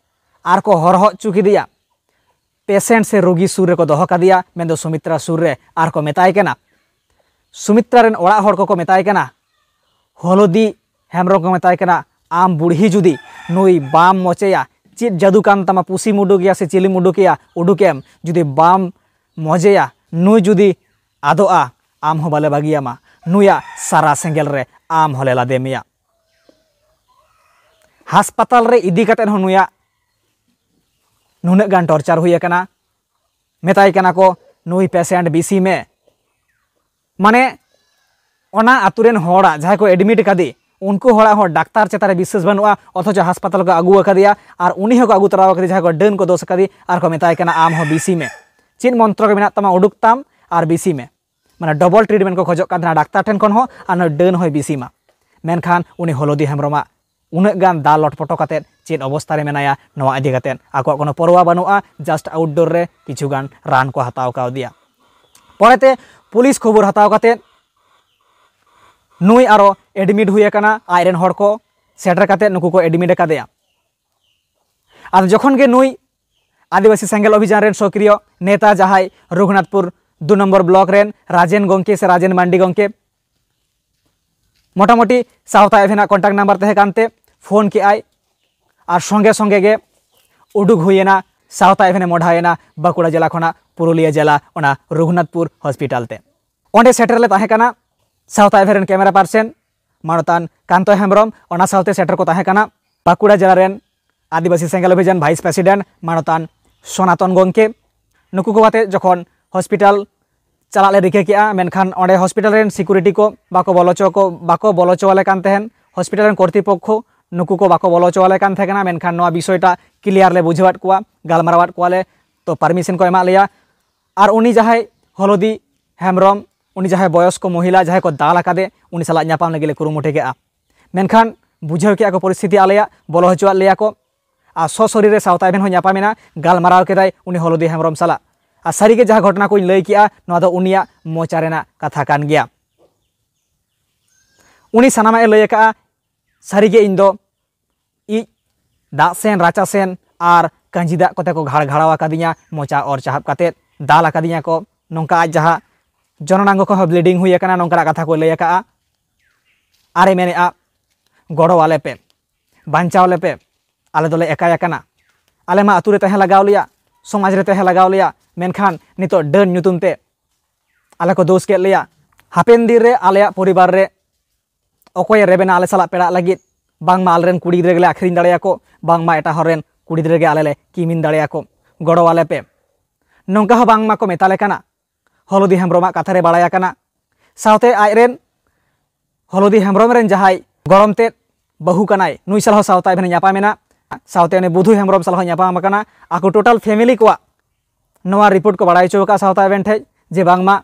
ᱟᱨ ᱠᱚ ᱦᱚᱨᱦᱚ ᱦᱚᱪᱚ ᱠᱮᱫᱮᱭᱟ᱾ ᱯᱮᱥᱮᱱᱴ ᱥᱮ ᱨᱳᱜᱤ ᱥᱩᱨ ᱨᱮᱠᱚ ᱫᱚᱦᱚ ᱠᱟᱫᱮᱭᱟ, ᱢᱮᱱᱫᱚ ᱥᱩᱢᱤᱛᱨᱟ ᱥᱩᱨ ᱨᱮ, ᱟᱨ ᱠᱚ ᱢᱮᱛᱟᱭ ᱠᱟᱱᱟ, ᱥᱩᱢᱤᱛᱨᱟ ᱨᱮᱱ ᱚᱲᱟᱜ ᱦᱚᱲ ᱠᱚᱠᱚ ᱢᱮᱛᱟᱭ ᱠᱟᱱᱟ, ᱦᱚᱞᱚᱫᱤ ᱦᱮᱢᱵᱨᱚᱢ ᱠᱚ ᱢᱮᱛᱟᱭ ᱠᱟᱱᱟ, "ᱟᱢ ᱵᱩᱲᱦᱤ ᱡᱩᱫᱤ ᱱᱩᱭ ᱵᱟᱢ ᱢᱚᱪᱮᱭᱟ, ᱪᱮᱫ ᱡᱟᱹᱫᱩ ᱠᱟᱱ ᱛᱟᱢᱟ, ᱯᱩᱥᱤᱢ ᱩᱰᱩᱠᱮᱭᱟ ᱥᱮ ᱪᱤᱞᱤᱢ ᱩᱰᱩᱠᱮᱭᱟ, ᱩᱰᱩᱠᱮᱢ, ᱡᱩᱫᱤ ᱵᱟᱢ ᱢᱚᱡᱮᱭᱟ, ᱱᱩᱭ ᱡᱩᱫᱤ ᱟᱫᱚᱜᱼᱟ, ᱟᱢ ᱦᱚᱸ ᱵᱟᱞᱮ ᱵᱟᱹᱜᱤᱭᱟᱢᱟ, ᱱᱩᱭᱟᱜ ᱥᱟᱨᱟ ᱥᱮᱸᱜᱮᱞ ᱨᱮ ᱟᱢ ᱦᱚᱸᱞᱮ ᱞᱟᱫᱮ ᱢᱮᱭᱟ᱾" ᱦᱟᱥᱯᱟᱛᱟᱞ ᱨᱮ ᱤᱫᱤ ᱠᱟᱛᱮᱫ ᱦᱚᱸ ᱱᱩᱭᱟᱜ ᱱᱩᱱᱟᱹᱜ ᱜᱟᱱ ᱴᱚᱨᱪᱟᱨ ᱦᱩᱭ ᱟᱠᱟᱱᱟ᱾ ᱢᱮᱛᱟᱭ ᱠᱟᱱᱟ ᱠᱚ, "ᱱᱩᱭ ᱯᱮᱥᱮᱱᱴ ᱵᱤᱥᱤ ᱢᱮ᱾" ᱢᱟᱱᱮ, ᱚᱱᱟ ᱟᱛᱳ ᱨᱮᱱ ᱦᱚᱲᱟᱜ, ᱡᱟᱦᱟᱸᱭ ᱠᱚ ᱮᱰᱢᱤᱴ ᱟᱠᱟᱫᱮ, ᱩᱱᱠᱩ ᱦᱚᱲᱟᱜ ᱦᱚᱸ ᱰᱟᱠᱛᱟᱨ ᱪᱮᱛᱟᱱ ᱨᱮ ᱵᱤᱥᱥᱟᱹᱥ ᱵᱟᱹᱱᱩᱜᱼᱟ, ᱚᱛᱷᱚᱪᱚ ᱦᱟᱥᱯᱟᱛᱟᱞ ᱠᱚ ᱟᱹᱜᱩ ᱟᱠᱟᱫᱮᱭᱟ ᱟᱨ ᱩᱱᱤ ᱦᱚᱸᱠᱚ ᱟᱹᱜᱩ ᱛᱚᱨᱟ ᱟᱠᱟᱫᱮᱭᱟ, ᱡᱟᱦᱟᱸᱭ ᱠᱚ ᱰᱟᱹᱱ ᱠᱚ ᱫᱳᱥ ᱟᱠᱟᱫᱮ, ᱟᱨ ᱠᱚ ᱢᱮᱛᱟᱭ ᱠᱟᱱᱟ, "ᱟᱢ ᱦᱚᱸ ᱵᱤᱥᱤ ᱢᱮ, ᱪᱮᱫ ᱢᱚᱱᱛᱨᱚ ᱠᱚ ᱢᱮᱱᱟᱜ ᱛᱟᱢᱟ, ᱩᱰᱩᱠ ᱛᱟᱢ ᱟᱨ ᱵᱤᱥᱤ ᱢᱮ᱾" ᱢᱟᱱᱮ, ᱰᱚᱵᱚᱞ ᱴᱨᱤᱴᱢᱮᱱᱴ ᱠᱚ ᱠᱷᱚᱡᱚᱜ ᱠᱟᱱ ᱛᱟᱦᱮᱱᱟ ᱰᱟᱠᱛᱟᱨ ᱴᱷᱮᱱ ᱠᱷᱚᱱ ᱦᱚᱸ ᱟᱨ ᱱᱩᱭ ᱰᱟᱹᱱ ᱦᱚᱸᱭ ᱵᱤᱥᱤ ᱢᱟ᱾ ᱢᱮᱱᱠᱷᱟᱱ ᱩᱱᱤ ᱦᱚᱞᱚᱫᱤ ᱦᱮᱢᱵᱨᱚᱢᱟᱜ ᱩᱱᱟᱹᱜ ᱜᱟᱱ ᱫᱟᱞ ᱞᱚᱴᱯᱚᱴᱚ ᱠᱟᱛᱮᱫ ᱪᱮᱫ ᱚᱵᱚᱥᱛᱟ ᱨᱮ ᱢᱮᱱᱟᱭᱟ, ᱱᱚᱣᱟ ᱤᱫᱤ ᱠᱟᱛᱮᱫ ᱟᱠᱚᱣᱟᱜ ᱠᱳᱱᱳ ᱯᱚᱨᱣᱟ ᱵᱟᱹᱱᱩᱜᱼᱟ᱾ ᱡᱟᱥᱴ ᱟᱣᱩᱴᱰᱳᱨ ᱨᱮ ᱠᱤᱪᱷᱩ ᱜᱟᱱ ᱨᱟᱱ ᱠᱚ ᱦᱟᱛᱟᱣ ᱠᱟᱣᱫᱮᱭᱟ᱾ ᱯᱚᱨᱮᱛᱮ ᱯᱩᱞᱤᱥ ᱠᱷᱚᱵᱚᱨ ᱦᱟᱛᱟᱣ ᱠᱟᱛᱮᱫ ᱱᱩᱭ ᱟᱨᱚ ᱮᱰᱢᱤᱴ ᱦᱩᱭ ᱟᱠᱟᱱᱟ, ᱟᱡ ᱨᱮᱱ ᱦᱚᱲ ᱠᱚ ᱥᱮᱴᱮᱨ ᱠᱟᱛᱮᱫ ᱱᱩᱠᱩ ᱠᱚ ᱮᱰᱢᱤᱴ ᱟᱠᱟᱫᱮᱭᱟ᱾ ᱟᱫᱚ ᱡᱚᱠᱷᱚᱱ ᱜᱮ ᱱᱩᱭ ᱟᱹᱫᱤᱵᱟᱹᱥᱤ ᱥᱮᱸᱜᱮᱞ ᱚᱵᱷᱤᱡᱟᱱ ᱨᱮᱱ ᱥᱚᱠᱨᱤᱭᱚ ᱱᱮᱛᱟ, ᱡᱟᱦᱟᱸᱭ ᱨᱚᱜᱷᱩᱱᱟᱛᱷᱯᱩᱨ ᱫᱩ ᱱᱚᱢᱵᱚᱨ ᱵᱞᱚᱠ ᱨᱮᱱ ᱨᱟᱡᱮᱱ ᱜᱚᱢᱠᱮ ᱥᱮ ᱨᱟᱡᱮᱱ ᱢᱟᱱᱰᱤ ᱜᱚᱢᱠᱮ, ᱢᱚᱴᱟᱢᱩᱴᱤ ᱥᱟᱶᱛᱟ ᱮᱵᱷᱮᱱᱟᱜ ᱠᱚᱱᱴᱟᱠᱴ ᱱᱟᱢᱵᱟᱨ ᱛᱟᱦᱮᱸ ᱠᱟᱱᱛᱮ ᱯᱷᱳᱱ ᱠᱮᱜᱼᱟᱭ ᱟᱨ ᱥᱚᱸᱜᱮ ᱥᱚᱸᱜᱮ ᱜᱮ ᱩᱰᱩᱠ ᱦᱩᱭᱮᱱᱟ ᱥᱟᱶᱛᱟ ᱮᱵᱷᱮᱱᱮ ᱢᱚᱰᱷᱟᱣᱮᱱᱟ ᱵᱟᱸᱠᱩᱲᱟ ᱡᱮᱞᱟ ᱠᱷᱚᱱᱟᱜ ᱯᱩᱨᱩᱞᱤᱭᱟᱹ ᱡᱮᱞᱟ, ᱚᱱᱟ ᱨᱚᱜᱷᱩᱱᱟᱛᱷᱯᱩᱨ ᱦᱚᱥᱯᱤᱴᱟᱞ ᱛᱮ᱾ ᱚᱸᱰᱮ ᱥᱮᱴᱮᱨ ᱞᱮ ᱛᱟᱦᱮᱸ ᱠᱟᱱᱟ ᱥᱟᱶᱛᱟ ᱮᱵᱷᱮᱱ ᱨᱮᱱ ᱠᱮᱢᱮᱨᱟ ᱯᱟᱨᱥᱮᱱ, ᱢᱟᱱᱚᱛᱟᱱ ᱠᱟᱱᱛᱚ ᱦᱮᱢᱵᱨᱚᱢ, ᱚᱱᱟ ᱥᱟᱶᱛᱮ ᱥᱮᱴᱮᱨ ᱠᱚ ᱛᱟᱦᱮᱸ ᱠᱟᱱᱟ ᱵᱟᱸᱠᱩᱲᱟ ᱡᱮᱞᱟ ᱨᱮᱱ ᱟᱹᱫᱤᱵᱟᱹᱥᱤ ᱥᱮᱸᱜᱮᱞ ᱚᱵᱷᱤᱡᱟᱱ ᱵᱷᱟᱭᱤᱥ ᱯᱨᱮᱥᱤᱰᱮᱱᱴ ᱢᱟᱱᱚᱛᱟᱱ ᱥᱚᱱᱟᱛᱚᱱ ᱜᱚᱢᱠᱮ᱾ ᱱᱩᱠᱩ ᱠᱚ ᱟᱛᱮ ᱡᱚᱠᱷᱚᱱ ᱦᱚᱥᱯᱤᱴᱟᱞ ᱪᱟᱞᱟᱜ ᱞᱮ ᱨᱤᱠᱟᱹ ᱠᱮᱜᱼᱟ, ᱢᱮᱱᱠᱷᱟᱱ ᱚᱸᱰᱮ ᱦᱚᱥᱯᱤᱴᱟᱞ ᱨᱮᱱ ᱥᱤᱠᱩᱨᱤᱴᱤ ᱠᱚ ᱵᱟᱠᱚ ᱵᱚᱞᱚ ᱦᱚᱪᱚ ᱠᱚ ᱵᱟᱠᱚ ᱵᱚᱞᱚ ᱦᱚᱪᱚ ᱟᱞᱮ ᱠᱟᱱ ᱛᱟᱦᱮᱸᱱ᱾ ᱦᱚᱥᱯᱤᱴᱟᱞ ᱨᱮᱱ ᱠᱚᱨᱛᱨᱤᱯᱚᱠᱠᱷᱚ ᱱᱩᱠᱩ ᱠᱚ ᱵᱟᱠᱚ ᱵᱚᱞᱚ ᱦᱚᱪᱚ ᱟᱞᱮ ᱠᱟᱱ ᱛᱟᱦᱮᱸ ᱠᱟᱱᱟ᱾ ᱢᱮᱱᱠᱷᱟᱱ ᱱᱚᱣᱟ ᱵᱤᱥᱚᱭᱴᱟ ᱠᱞᱤᱭᱟᱨ ᱞᱮ ᱵᱩᱡᱷᱟᱹᱣᱟᱫ ᱠᱚᱣᱟ, ᱜᱟᱞᱢᱟᱨᱟᱣᱟᱫ ᱠᱚᱣᱟᱞᱮ, ᱛᱚ ᱯᱟᱨᱢᱤᱥᱚᱱ ᱠᱚ ᱮᱢᱟᱫ ᱞᱮᱭᱟ᱾ ᱟᱨ ᱩᱱᱤ ᱡᱟᱦᱟᱸᱭ ᱦᱚᱞᱚᱫᱤ ᱦᱮᱢᱵᱨᱚᱢ, ᱩᱱᱤ ᱡᱟᱦᱟᱸᱭ ᱵᱚᱭᱚᱥᱠᱚ ᱢᱚᱦᱤᱞᱟ ᱡᱟᱦᱟᱸᱭ ᱠᱚ ᱫᱟᱞ ᱟᱠᱟᱫᱮ, ᱩᱱᱤ ᱥᱟᱞᱟᱜ ᱧᱟᱯᱟᱢ ᱞᱟᱹᱜᱤᱫ ᱞᱮ ᱠᱩᱨᱩᱢᱩᱴᱩ ᱠᱮᱜᱼᱟ᱾ ᱢᱮᱱᱠᱷᱟᱱ ᱵᱩᱡᱷᱟᱹᱣ ᱠᱮᱜᱼᱟ ᱠᱚ ᱯᱚᱨᱤᱥᱛᱷᱤᱛᱤ ᱟᱞᱮᱭᱟᱜ, ᱵᱚᱞᱚ ᱦᱚᱪᱚᱣᱟᱫ ᱞᱮᱭᱟ ᱠᱚ᱾ ᱟᱨ ᱥᱚᱥᱚᱨᱤᱨ ᱨᱮ ᱥᱟᱶᱛᱟ ᱮᱵᱷᱮᱱ ᱦᱚᱸ ᱧᱟᱯᱟᱢᱮᱱᱟ, ᱜᱟᱞᱢᱟᱨᱟᱣ ᱠᱮᱫᱟᱭ ᱩᱱᱤ ᱦᱚᱞᱚᱫᱤ ᱦᱮᱢᱵᱨᱚᱢ ᱥᱟᱞᱟᱜ᱾ ᱟᱨ ᱥᱟᱹᱨᱤᱜᱮ ᱡᱟᱦᱟᱸ ᱜᱷᱚᱴᱚᱱᱟ ᱠᱚᱧ ᱞᱟᱹᱭ ᱠᱮᱜᱼᱟ, ᱱᱚᱣᱟ ᱫᱚ ᱩᱱᱤᱭᱟᱜ ᱢᱚᱪᱟ ᱨᱮᱱᱟᱜ ᱠᱟᱛᱷᱟ ᱠᱟᱱ ᱜᱮᱭᱟ᱾ ᱩᱱᱤ ᱥᱟᱱᱟᱢᱟᱜ ᱮ ᱞᱟᱹᱭ ᱟᱠᱟᱜᱼᱟ᱾ ᱥᱟᱹᱨᱤᱜᱮ ᱤᱧ ᱫᱚ ᱤᱡ ᱫᱟᱜ ᱥᱮᱱ ᱨᱟᱪᱟ ᱥᱮᱱ ᱟᱨ ᱠᱟᱹᱧᱡᱤ ᱫᱟᱜ ᱠᱚᱛᱮ ᱠᱚ ᱜᱷᱟᱲ ᱜᱷᱟᱲᱟᱣ ᱟᱠᱟᱫᱤᱧᱟ, ᱢᱚᱪᱟ ᱚᱨ ᱪᱟᱦᱟᱵ ᱠᱟᱛᱮᱫ ᱫᱟᱞ ᱟᱠᱟᱫᱤᱧᱟ ᱠᱚ᱾ ᱱᱚᱝᱠᱟ ᱟᱡ ᱡᱟᱦᱟᱸ ᱡᱚᱱᱚᱱᱟᱝᱜᱚ ᱠᱚᱦᱚᱸ ᱵᱞᱤᱰᱤᱝ ᱦᱩᱭ ᱟᱠᱟᱱᱟ, ᱱᱚᱝᱠᱟᱱᱟᱜ ᱠᱟᱛᱷᱟ ᱠᱚ ᱞᱟᱹᱭ ᱟᱠᱟᱜᱼᱟ᱾ ᱟᱨᱮ ᱢᱮᱱᱮᱜᱼᱟ, ᱜᱚᱲᱚ ᱟᱞᱮ ᱯᱮ, ᱵᱟᱧᱪᱟᱣ ᱞᱮᱯᱮ, ᱟᱞᱮ ᱫᱚᱞᱮ ᱮᱠᱟᱭ ᱟᱠᱟᱱᱟ᱾ ᱟᱞᱮ ᱢᱟ ᱟᱹᱛᱩ ᱨᱮ ᱛᱟᱦᱮᱸ ᱞᱟᱜᱟᱣ ᱞᱮᱭᱟ, ᱥᱚᱢᱟᱡᱽ ᱨᱮ ᱛᱟᱦᱮᱸ ᱞᱟᱜᱟᱣ ᱞᱮᱭᱟ, ᱢᱮᱱᱠᱷᱟᱱ ᱱᱤᱛᱚᱜ ᱰᱟᱹᱱ ᱧᱩᱛᱩᱢ ᱛᱮ ᱟᱞᱮ ᱠᱚ ᱫᱳᱥ ᱠᱮᱫ ᱞᱮᱭᱟ᱾ ᱦᱟᱯᱮᱱ ᱫᱤᱱ ᱨᱮ ᱟᱞᱮᱭᱟᱜ ᱯᱚᱨᱤᱵᱟᱨ ᱨᱮ ᱚᱠᱚᱭᱮ ᱨᱮᱵᱮᱱᱟ ᱟᱞᱮ ᱥᱟᱞᱟᱜ ᱯᱮᱲᱟᱜ ᱞᱟᱹᱜᱤᱫ? ᱵᱟᱝᱢᱟ ᱟᱞᱮᱨᱮᱱ ᱠᱩᱲᱤ ᱜᱤᱫᱽᱨᱟᱹ ᱜᱮᱞᱮ ᱟᱹᱠᱷᱨᱤᱧ ᱫᱟᱲᱮᱭᱟᱠᱚ, ᱵᱟᱝᱢᱟ ᱮᱴᱟᱜ ᱦᱚᱲ ᱨᱮᱱ ᱠᱩᱲᱤ ᱜᱤᱫᱽᱨᱟᱹ ᱜᱮ ᱟᱞᱮ ᱞᱮ ᱠᱤᱢᱤᱱ ᱫᱟᱲᱮᱭᱟᱠᱚ, ᱜᱚᱲᱚ ᱟᱞᱮ ᱯᱮ᱾ ᱱᱚᱝᱠᱟ ᱦᱚᱸ ᱵᱟᱝᱢᱟ ᱠᱚ ᱢᱮᱛᱟ ᱞᱮ ᱠᱟᱱᱟ᱾ ᱦᱚᱞᱚᱫᱤ ᱦᱮᱢᱵᱨᱚᱢᱟᱜ ᱠᱟᱛᱷᱟ ᱨᱮ ᱵᱟᱲᱟᱭ ᱟᱠᱟᱱᱟ, ᱥᱟᱶᱛᱮ ᱟᱡᱨᱮᱱ ᱦᱚᱞᱚᱫᱤ ᱦᱮᱢᱵᱨᱚᱢ ᱨᱮᱱ ᱡᱟᱦᱟᱸᱭ ᱜᱚᱲᱚᱢ ᱛᱮᱫ ᱵᱟᱹᱦᱩ ᱠᱟᱱᱟᱭ, ᱱᱩᱭ ᱥᱟᱞᱟᱜ ᱦᱚᱸ ᱥᱟᱶᱛᱟ ᱮᱵᱷᱮᱱ ᱮ ᱧᱟᱯᱟᱢ ᱮᱱᱟ, ᱥᱟᱶᱛᱮ ᱩᱱᱤ ᱵᱩᱫᱷᱩ ᱦᱮᱢᱵᱨᱚᱢ ᱥᱟᱞᱟᱜ ᱦᱚᱸ ᱧᱟᱯᱟᱢ ᱟᱠᱟᱱᱟ᱾ ᱟᱠᱚ ᱴᱳᱴᱟᱞ ᱯᱷᱮᱢᱤᱞᱤ ᱠᱚᱣᱟᱜ ᱱᱚᱣᱟ ᱨᱤᱯᱳᱨᱴ ᱠᱚ ᱵᱟᱲᱟᱭ ᱦᱚᱪᱚ ᱟᱠᱟᱫ ᱥᱟᱶᱛᱟ ᱮᱵᱷᱮᱱ ᱴᱷᱮᱡ ᱡᱮ ᱵᱟᱝᱢᱟ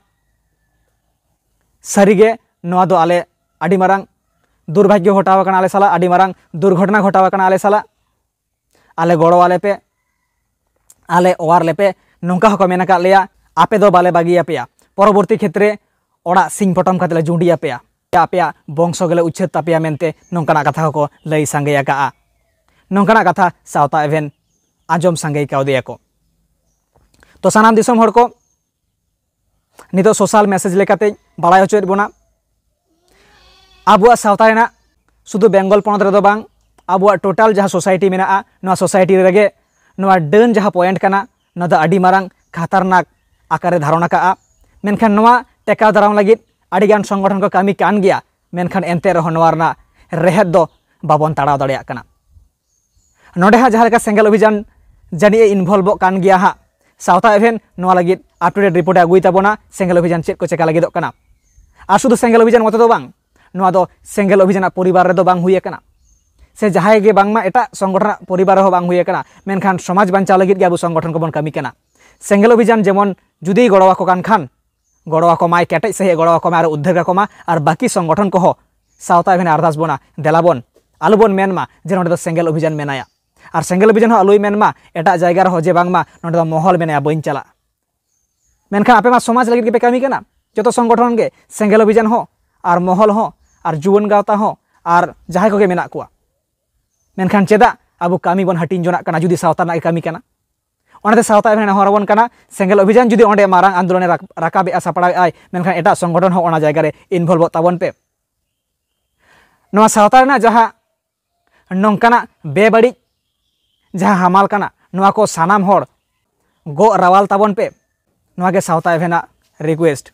ᱥᱟᱹᱨᱤᱜᱮ ᱱᱚᱣᱟ ᱫᱚ ᱟᱞᱮ ᱟᱹᱰᱤ ᱢᱟᱨᱟᱝ ᱫᱩᱨᱵᱷᱟᱜᱽᱭᱚ ᱜᱷᱚᱴᱟᱣ ᱟᱠᱟᱱᱟ ᱟᱞᱮ ᱥᱟᱞᱟᱜ, ᱟᱹᱰᱤ ᱢᱟᱨᱟᱝ ᱫᱩᱨᱜᱷᱚᱴᱚᱱᱟ ᱜᱷᱚᱴᱟᱣ ᱟᱠᱟᱱᱟ ᱟᱞᱮ ᱥᱟᱞᱟᱜ᱾ ᱟᱞᱮ ᱜᱚᱲᱚ ᱟᱞᱮ ᱯᱮ, ᱟᱞᱮ ᱚᱣᱟᱨ ᱞᱮᱯᱮ, ᱱᱚᱝᱠᱟ ᱦᱚᱸᱠᱚ ᱢᱮᱱ ᱟᱠᱟᱫ ᱞᱮᱭᱟ᱾ ᱟᱯᱮ ᱫᱚ ᱵᱟᱞᱮ ᱵᱟᱹᱜᱤᱭᱟᱯᱮᱭᱟ, ᱯᱚᱨᱚᱵᱚᱨᱛᱤ ᱠᱷᱮᱛᱨᱮ ᱚᱲᱟᱜ ᱥᱤᱧ ᱯᱚᱴᱚᱢ ᱠᱟᱛᱮ ᱞᱮ ᱡᱩᱸᱰᱤ ᱟᱯᱮᱭᱟ, ᱟᱯᱮᱭᱟᱜ ᱵᱚᱝᱥᱚ ᱜᱮᱞᱮ ᱩᱪᱷᱟᱹᱛ ᱛᱟᱯᱮᱭᱟ ᱢᱮᱱᱛᱮ ᱱᱚᱝᱠᱟᱱᱟᱜ ᱠᱟᱛᱷᱟ ᱦᱚᱸᱠᱚ ᱞᱟᱹᱭ ᱥᱟᱸᱜᱮ ᱟᱠᱟᱜᱼᱟ᱾ ᱱᱚᱝᱠᱟᱱᱟᱜ ᱠᱟᱛᱷᱟ ᱥᱟᱶᱛᱟ ᱮᱵᱷᱮᱱ ᱟᱸᱡᱚᱢ ᱥᱟᱸᱜᱮ ᱠᱟᱣᱫᱮᱭᱟᱠᱚ᱾ ᱛᱚ ᱥᱟᱱᱟᱢ ᱫᱤᱥᱚᱢ ᱦᱚᱲ ᱠᱚ, ᱱᱤᱛᱚᱜ ᱥᱳᱥᱟᱞ ᱢᱮᱥᱮᱡᱽ ᱞᱮᱠᱟᱛᱮᱧ ᱵᱟᱲᱟᱭ ᱦᱚᱪᱚᱭᱮᱫ ᱵᱚᱱᱟ, ᱟᱵᱚᱣᱟᱜ ᱥᱟᱶᱛᱟ ᱨᱮᱱᱟᱜ ᱥᱩᱫᱷᱩ ᱵᱮᱝᱜᱚᱞ ᱯᱚᱱᱚᱛ ᱨᱮᱫᱚ ᱵᱟᱝ, ᱟᱵᱚᱣᱟᱜ ᱴᱳᱴᱟᱞ ᱡᱟᱦᱟᱸ ᱥᱳᱥᱟᱭᱴᱤ ᱢᱮᱱᱟᱜᱼᱟ, ᱱᱚᱣᱟ ᱥᱳᱥᱟᱭᱴᱤ ᱨᱮᱜᱮ ᱱᱚᱣᱟ ᱰᱟᱹᱱ ᱡᱟᱦᱟᱸ ᱯᱚᱭᱮᱱᱴ ᱠᱟᱱᱟ, ᱱᱚᱣᱟ ᱫᱚ ᱟᱹᱰᱤ ᱢᱟᱨᱟᱝ ᱠᱷᱟᱛᱟᱨᱱᱟᱠ ᱟᱠᱟᱨᱮ ᱫᱷᱟᱨᱚᱱ ᱟᱠᱟᱜᱼᱟ᱾ ᱢᱮᱱᱠᱷᱟᱱ ᱱᱚᱣᱟ ᱴᱮᱠᱟᱣ ᱫᱟᱨᱟᱢ ᱞᱟᱹᱜᱤᱫ ᱟᱹᱰᱤᱜᱟᱱ ᱥᱚᱝᱜᱚᱴᱷᱚᱱ ᱠᱚ ᱠᱟᱹᱢᱤ ᱠᱟᱱ ᱜᱮᱭᱟ, ᱢᱮᱱᱠᱷᱟᱱ ᱮᱱᱛᱮ ᱨᱮᱦᱚᱸ ᱱᱚᱣᱟ ᱨᱮᱱᱟᱜ ᱨᱮᱦᱮᱫ ᱫᱚ ᱵᱟᱵᱚᱱ ᱛᱟᱲᱟᱣ ᱫᱟᱲᱮᱭᱟᱜ ᱠᱟᱱᱟ᱾ ᱱᱚᱰᱮ ᱦᱟᱸᱜ ᱡᱟᱦᱟᱸ ᱞᱮᱠᱟ ᱥᱮᱸᱜᱮᱞ ᱚᱵᱷᱤᱡᱟᱱ ᱡᱟᱹᱱᱤᱡ ᱮ involve ᱚᱜ ᱠᱟᱱ ᱜᱮᱭᱟ ᱦᱟᱸᱜ, ᱥᱟᱶᱛᱟ ᱮᱵᱷᱮᱱ ᱱᱚᱣᱟ ᱞᱟᱹᱜᱤᱫ up to date report ᱮ ᱟᱹᱜᱩᱭ ᱛᱟᱵᱚᱱᱟ, ᱥᱮᱸᱜᱮᱞ ᱚᱵᱷᱤᱡᱟᱱ ᱪᱮᱫ ᱠᱚ ᱪᱮᱠᱟ ᱞᱟᱹᱜᱤᱫᱚᱜ ᱠᱟᱱᱟ᱾ ᱟᱨ ᱥᱩᱫᱷᱩ ᱥᱮᱸᱜᱮᱞ ᱚᱵᱷᱤᱡᱟᱱ ᱢᱚᱛᱚ ᱫᱚ ᱵᱟᱝ, ᱱᱚᱣᱟ ᱫᱚ ᱥᱮᱸᱜᱮᱞ ᱚᱵᱷᱤᱡᱟᱱᱟᱜ ᱯᱚᱨᱤᱵᱟᱨ ᱨᱮᱫᱚ ᱵᱟᱝ ᱦᱩᱭ ᱟᱠᱟᱱᱟ, ᱥᱮ ᱡᱟᱦᱟᱸᱭ ᱜᱮ ᱵᱟᱝᱢᱟ ᱮᱴᱟᱜ ᱥᱚᱝᱜᱚᱴᱷᱚᱱᱟᱜ ᱯᱚᱨᱤᱵᱟᱨ ᱨᱮᱦᱚᱸ ᱵᱟᱝ ᱦᱩᱭ ᱟᱠᱟᱱᱟ, ᱢᱮᱱᱠᱷᱟᱱ ᱥᱚᱢᱟᱡᱽ ᱵᱟᱧᱪᱟᱣ ᱞᱟᱹᱜᱤᱫ ᱜᱮ ᱟᱵᱚ ᱥᱚᱝᱜᱚᱴᱷᱚᱱ ᱠᱚᱵᱚᱱ ᱠᱟᱹᱢᱤ ᱠᱟᱱᱟ᱾ ᱥᱮᱸᱜᱮᱞ ᱚᱵᱷᱤᱡᱟᱱ ᱡᱮᱢᱚᱱ ᱡᱩᱫᱤᱭ ᱜᱚᱲᱚ ᱟᱠᱚ ᱠᱟᱱ ᱠᱷᱟᱱ, ᱜᱚᱲᱚ ᱟᱠᱚ ᱢᱟᱭ, ᱠᱮᱴᱮᱡ ᱥᱟᱹᱦᱤᱡ ᱮ ᱜᱚᱲᱚ ᱟᱠᱚ ᱢᱟᱭ ᱟᱨ ᱩᱫᱽᱫᱷᱟᱹᱨ ᱠᱟᱠᱚ ᱢᱟ, ᱟᱨ ᱵᱟᱹᱠᱤ ᱥᱚᱝᱜᱚᱴᱷᱚᱱ ᱠᱚᱦᱚᱸ ᱥᱟᱶᱛᱟ ᱮᱵᱷᱮᱱ ᱟᱨᱫᱟᱥ ᱵᱚᱱᱟ, ᱫᱮᱞᱟ ᱵᱚᱱ, ᱟᱞᱚ ᱵᱚᱱ ᱢᱮᱱ ᱢᱟ ᱡᱮ ᱱᱚᱸᱰᱮ ᱫᱚ ᱥᱮᱸᱜᱮᱞ ᱚᱵᱷᱤᱡᱟᱱ ᱢᱮᱱᱟᱭᱟ᱾ ᱟᱨ ᱥᱮᱸᱜᱮᱞ ᱚᱵᱷᱤᱡᱟᱱ ᱦᱚᱸ ᱟᱞᱚᱭ ᱢᱮᱱ ᱢᱟ ᱮᱴᱟᱜ ᱡᱟᱭᱜᱟ ᱨᱮᱦᱚᱸ ᱡᱮ ᱵᱟᱝᱢᱟ ᱱᱚᱸᱰᱮ ᱫᱚ ᱢᱚᱦᱚᱞ ᱢᱮᱱᱟᱭᱟ, ᱵᱟᱹᱧ ᱪᱟᱞᱟᱜᱼᱟ᱾ ᱢᱮᱱᱠᱷᱟᱱ ᱟᱯᱮ ᱢᱟ ᱥᱚᱢᱟᱡᱽ ᱞᱟᱹᱜᱤᱫ ᱜᱮᱯᱮ ᱠᱟᱹᱢᱤ ᱠᱟᱱᱟ, ᱡᱚᱛᱚ ᱥᱚᱝᱜᱚᱴᱷᱚᱱ ᱜᱮ, ᱥᱮᱸᱜᱮᱞ ᱚᱵᱷᱤᱡᱟᱱ ᱦᱚᱸ ᱟᱨ ᱢᱚᱦᱚᱞ ᱦᱚᱸ ᱟᱨ ᱡᱩᱣᱟᱹᱱ ᱜᱟᱶᱛᱟ ᱦᱚᱸ ᱟᱨ ᱡᱟᱦᱟᱸᱭ ᱠᱚᱜᱮ ᱢᱮᱱᱟᱜ ᱠᱚᱣᱟ᱾ ᱢᱮᱱᱠᱷᱟᱱ ᱪᱮᱫᱟᱜ ᱟᱵᱚ ᱠᱟᱹᱢᱤ ᱵᱚᱱ ᱦᱟᱹᱴᱤᱧ ᱡᱚᱱᱟᱜ ᱠᱟᱱᱟ ᱡᱩᱫᱤ ᱥᱟᱶᱛᱟ ᱨᱮᱱᱟᱜ ᱜᱮ ᱠᱟᱹᱢᱤ ᱠᱟᱱᱟ? ᱚᱱᱟᱛᱮ ᱥᱟᱶᱛᱟ ᱮᱵᱷᱮᱱ ᱱᱮᱦᱚᱨ ᱟᱵᱚᱱ ᱠᱟᱱᱟ, ᱥᱮᱸᱜᱮᱞ ᱚᱵᱷᱤᱡᱟᱱ ᱡᱩᱫᱤ ᱚᱸᱰᱮ ᱢᱟᱨᱟᱝ ᱟᱱᱫᱳᱞᱚᱱᱮ ᱨᱟᱠ-, ᱨᱟᱠᱟᱵᱮᱜᱼᱟ, ᱥᱟᱯᱲᱟᱣᱮᱜᱼᱟᱭ, ᱢᱮᱱᱠᱷᱟᱱ ᱮᱴᱟᱜ ᱥᱚᱝᱜᱚᱴᱷᱚᱱ ᱦᱚᱸ ᱚᱱᱟ ᱡᱟᱭᱜᱟ ᱨᱮ involve ᱚᱜ ᱛᱟᱵᱚᱱ ᱯᱮ᱾ ᱱᱚᱣᱟ ᱥᱟᱶᱛᱟ ᱨᱮᱱᱟᱜ ᱡᱟᱦᱟᱸ ᱱᱚᱝᱠᱟᱱᱟᱜ ᱵᱮᱵᱟᱹᱲᱤᱡ ᱡᱟᱦᱟᱸ ᱦᱟᱢᱟᱞ ᱠᱟᱱᱟ, ᱱᱚᱣᱟ ᱠᱚ ᱥᱟᱱᱟᱢ ᱦᱚᱲ ᱜᱚᱜ ᱨᱟᱣᱟᱞ ᱛᱟᱵᱚᱱ ᱯᱮ᱾ ᱱᱚᱣᱟ ᱜᱮ ᱥᱟᱶᱛᱟ ᱮᱵᱷᱮᱱᱟᱜ request᱾